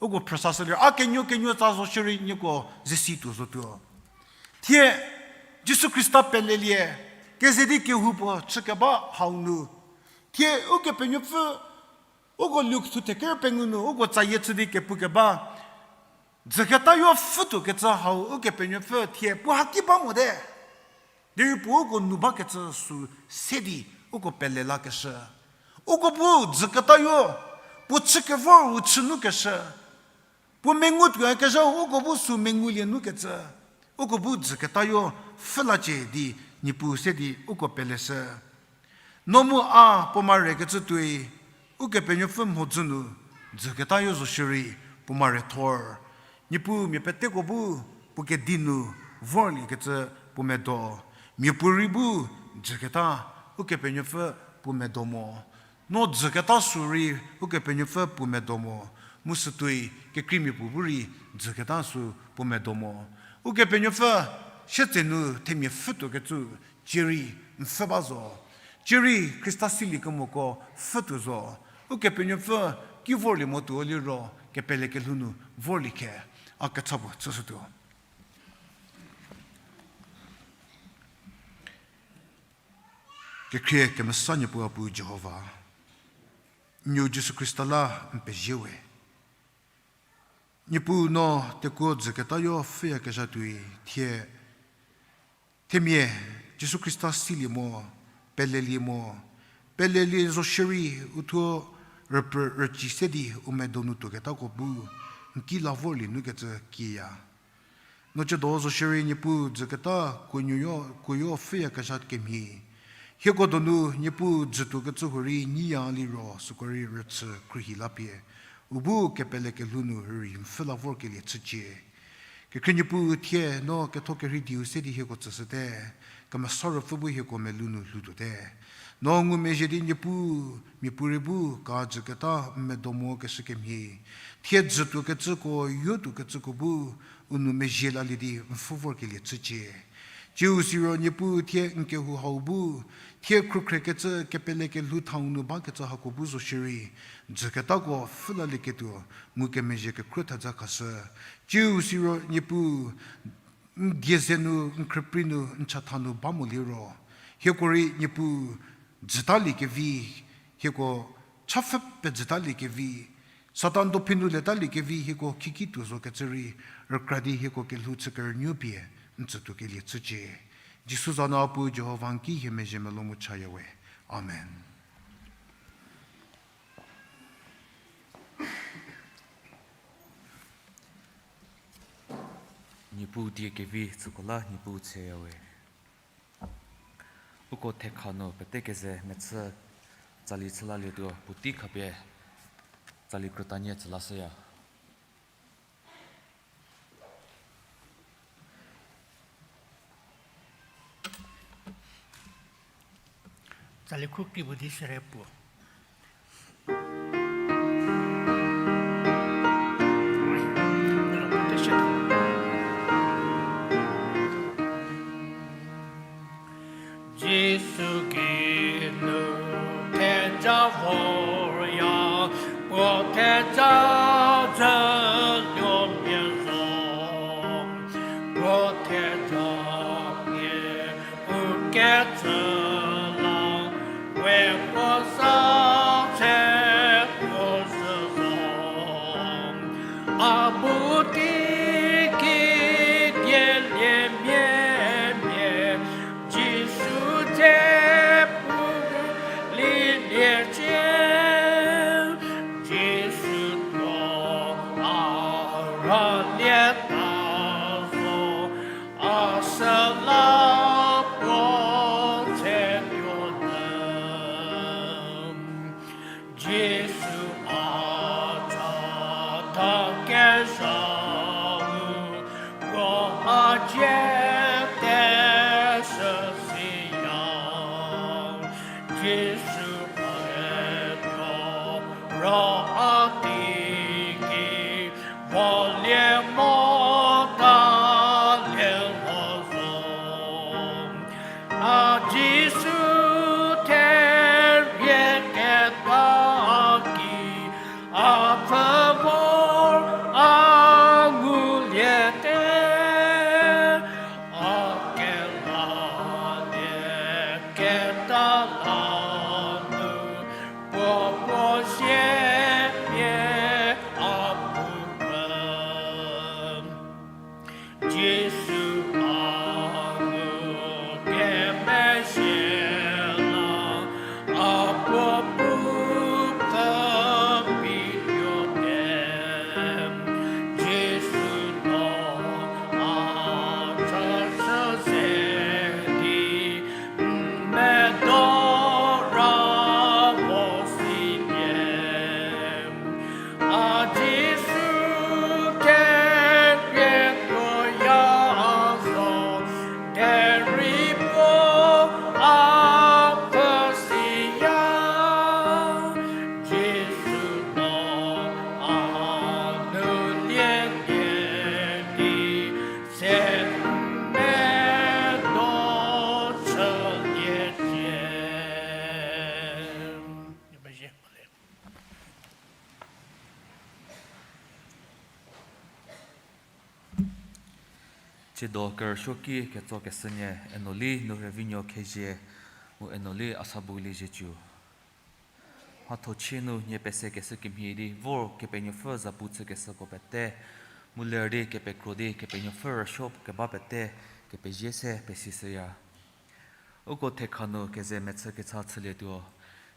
Uko phrüsashü lir, a kenuo kenuo tsa zo shierei nieko ze si tuo zotuo. Thie, Jisu Khrista pelelie, keze di kehou puo chükeba hau nu. Thie, Ukepenuopfü, uko Luk thu theker pengou nu, uko tsayie chü di kepukeba. Dzüketayo pfhütuokecü hau Ukepenuopfü thie puo haki ba mote. Derei puo uko nu bakecü sü se di uko pele lakeshü. Uko bu dzüketayo, puo chü kevor u chü nukeshü. Puo mengu tuoyakezha uko bu sü mengulie nukecü. Uko bu dzüketayo pfhülacie di Niepuu se di uko peleshü. No mu a puo marekecü tuoi, Ukepenuopfü mhodzü nu, dzüketayo zo shierei puo mare thor. Niepuu mia peteko bu puo kedi nu vorliekecü puo medo. Miapuorei bu dzüketa Ukepenuopfü puo medo mo. No dzüketa sü rei Ukepenuopfü puo medo mo. Mu sütuoi kekreimia puo bu rei dzüketa sü puo medo mo. Ukepenuopfü sietsenu themia pfhütuokecü, cierei n pfhü ba zo. Cierei Khrista siliekemoko pfhütuo zo. Ukepenuopfü ki vorlie mo tuo liro, kepelekelhou nu vorlie khe. A kecha puo chüshütuo. Kekhrie kemesa Niepuu a pu Jihova, n nuo Jisu Khrista la n pezie we. Niepuu no tekuo dzüketayo pfhüyakezha tuoi, thie, themia Jisu Khrista silie mo, pelelie mo, pelelie zo shierei uthuo rüpü rüci se di u medo nu tuoketako bu n ki la vorlie nukecü kieya. No ciedo zo shierei Niepuu dzüketa kuonuoyo, kuoyo pfhüyakezha kemhie. Hieko donu Niepuu dzütuokecü huorei nyiya liro süko rei rüchü khruohi la pie. U bu kepelekelhou nu rei n pfhü la vorkelie chücie. Kekhrie Niepuu thie no ketho kerhei dieu se di hieko tsüshüte. Kemesa Ruopfü bu hieko melou nu lhoutuote. No ngumezhie di Niepuu, miapuorei bu ka dzüketa n medo mokeshü kemhie. Thie dzütuokecüko, yotuokecüko bu, u nou mezhie lalie di n pfhü vorkelie chücie. Tsiu siro Niepuu thie n kehou hau bu, thie khrükhrekecü kepelekelhou thau nu bakecü hako bu zo shierei, dzüketako pfhü lalieketuo, ngukemezhie kekhruo thedza khashü. Tsiu siro Niepuu, n die ze nu, n khrüprei nu, n chatha nu ba mo liro. Hieko rei Niepuu dzütaliekevi, hieko chapfü pedzütaliekevi, Satan dophi nu letaliekevi hieko khiki tuo zokecü rei, rükra di hieko kelhou chü kerünuo pie, n tsütuokelie chücie. Jisu za nu a pu Jihova n ki hie mezhie melou mu chaya we. Amen. Niepuu die kevi tsüko la Niepuu tsheya we. Uko thekha nu pete keze mechü tsali chülalietuo puotei khapie tsali krütanie tsülashüya. Tsali khrukri puo di sere puo. Jisu geinu theja vorya, puo theja dzü luo A bu teiki dieliemia mia, Jisu dze pu lilie cie. Jisu tuo a rülieta zo, a süla puo tsetuo nyü. Jisu a chatha kezha nu, ro a dzie te shü siya. Jisu a etuo ro a teiki volie mota lie lho zo. A Jisu therie keta ki, a pfü vor a nguliete, a kelalie keta la nu, puo puo sie pie a pu pfü. Jisu a nu kemezhie la, a puo pu pfü pituo te. Jisu no a chashü ze di, n medo ra vo si pie. A Jisu kepie tuoya zo, derei puo a pfü siya. Jisu no a nu lie lie di, se medo chüliecie. Tsiedo kerüsuoki ketsokeshünie Enoli nu rüvinuo Khezhie mu Enoli Asabulie Zhiecu. Mhathochie nu nie pesekeshü kemhie di vor Kepenuopfü zapu chükeshüko pete, mu ler di kepekro di Kepenuopfü rüsuo keba pete, kepezie se pesishüya. Uko thekha nu keze mechü kecha chülietuo.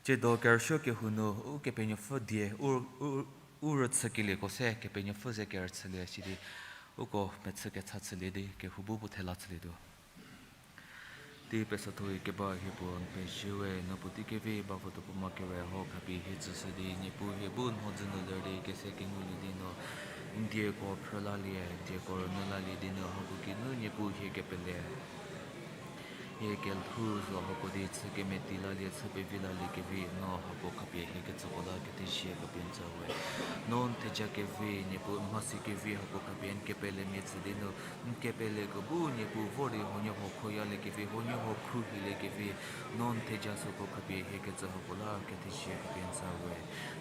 Tsiedo kerüsuo kehou nu Ukepenuopfü die u, u, u rüchükelieko se Kepenuopfü ze kerüchülie sidi, uko mechü kecha chülie di kehou bu puo thela chülietuo. Tei pesathoe keba hie puo n pezie we, no puotei kevi bavü tuo puo ma kere hau khapie hie tsüshü di, Niepuu hie bu n mhodzü nu ler di kese kengulie di no, n dieko phrü lalie, n dieko rünyü lalie di nu hako kinu Niepuu hie kepele. Hie kelhou zo hako di chü kemeti lalie, chü pevi lalie kevi, no hako khapie hie ketsüko la kethezie khapie n tsü we. No n theja kevi, Niepuu n mhasi kevi hako khapie n kepelemia tsü di nu, n kepeleko bu Niepuu vor di huoniehuo khoyalie kevi, huoniehuo khruohilie kevi, no n theja süko khapie hie ketsü hako la kethezie khapie n tsü we.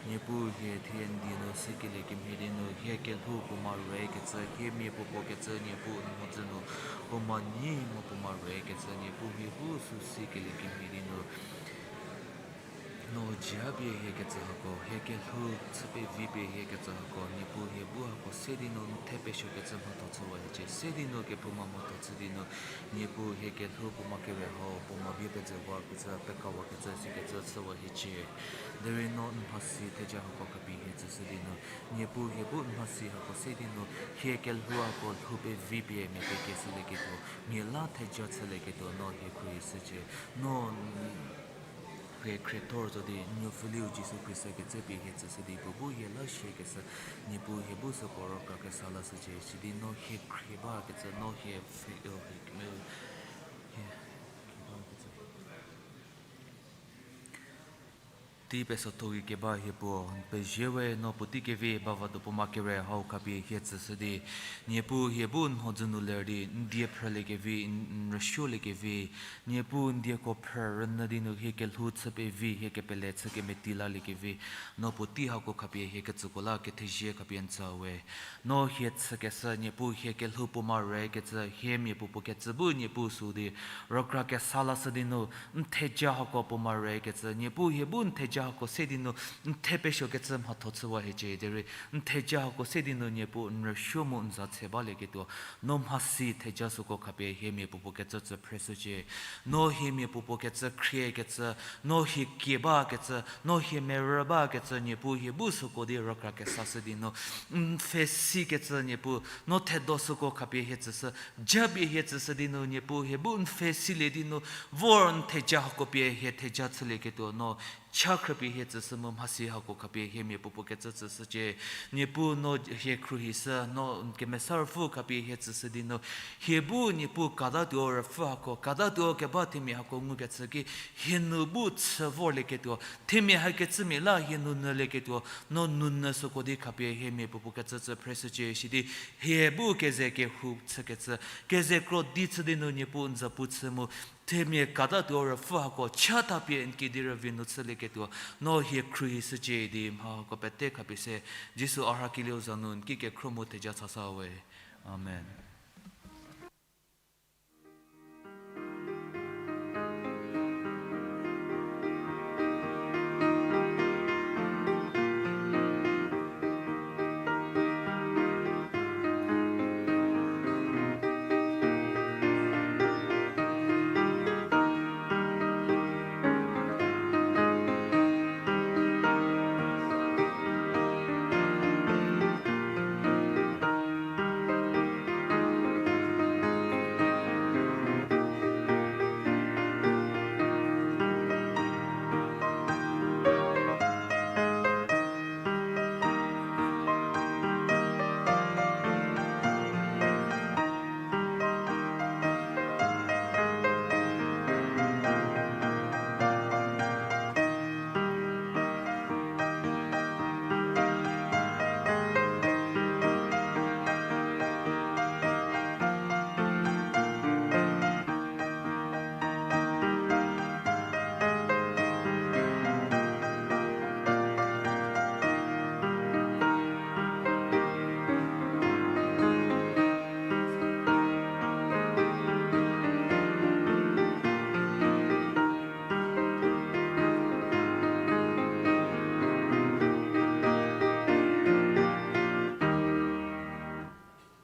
Niepuu hie thie n die nu sükelie kemhie di nu, hie kelhou puo ma rei kecü, hie mia puo puo kecü, Niepuu n mhodzü nu puo ma nyi mu puo ma rei kecü, Niepuu hie bu sü sükelie kemhie di nu, no ja pie hie ketsü hako, hie kelhou chü pevi pie hie ketsü hako, Niepuu hie bu hako se di nu n the pesuo kecü mhatho chüwa hiecie, se di nu kephouma mhatho chü di nu, Niepuu hie kelhou puo ma kere hau, puo ma bie pezüwa kecü, pekawakecü, sikecü chüwa hiecie. Derei no n mhasi theja hako khapie hie tsüshü di nu, Niepuu hie bu n mhasi hako se di nu, hie kelhou hako lhou pevi pie mia pekeshülieketuo, mia la theja chülieketuo, no hie khruohishücie. No n hie khriethor zo di, n nuopfüliu Jisu Khrista kecü pie hie tsüshü di, puo bu hie la shiekeshü, Niepuu hie bu süko rükra kesa lashücie, sidi no hie khrie bakecü, no hie pfhe-, hie, hie, hie bakecü. Tei pesathoe keba hie puo n pezie we, no puotei kevi bavü tuo puo ma kere hau khapie hie tsüshü di, Niepuu hie bu n mhodzü nu ler di, n die phrülie kevi, n, n rüsuolie kevi, Niepuu n dieko phrü rünyü di nu hie kelhou chü pevi, hie kepele chü kemeti lalie kevi, no puotei hako khapie hie ketsüko la kethezie khapie n tsü we. No hie chükeshü, Niepuu hie kelhou puo ma rei kecü, hie mia puo puo kecü bu Niepuu sü di rükra kesa lashü di nu, n theja hako puo ma rei kecü, Niepuu hie bu n theja hako se di nu n the pesuokecü mhatho chüwa hiecie derei, n theja hako se di nu Niepuu n rüsuo mu n za tse balieketuo, no mhasi theja süko khapie hie mia puopuo kecü tsü phreshücie. No hie mia puopuo kecü khriekecü, no hie kie bakecü, no hie merü bakecü, Niepuu hie bu süko di rükra kesashü di nu, n pfhe sikecü Niepuu, no thedo süko khapie hie tsüshü, japie hie tsüshü di nu, Niepuu hie bu n pfhe silie di nu, vor n theja hako pie hie theja chülieketuo, no cha khrüpie hie tsüshü mu mhasi hako khapie hie mia puopuo kecü tsüshücie. Niepuu no hie khruohishü, no n kemesa ruopfü khapie hie tsüshü di nu, hie bu Niepuu katatuo ruopfü hako, katatuo keba themia hako ngukecü ki, hie nu bu chü vorlieketuo, themia hakecümia la hie nu nyülieketuo, no nounyü süko di khapie hie mia puopuo kecü tsü phreshücie sidi, hie bu keze kehou chükecü, keze kro di chü di nu Niepuu n zapu chü mu, themia katatuo ruopfü hako cha thapie n kidi rüvie nu chülieketuo, no hie khruohishücie di mha hako pete khapie se, Jisu a rhakelieu za nu n ki kekhro mu theja chasa we. Amen.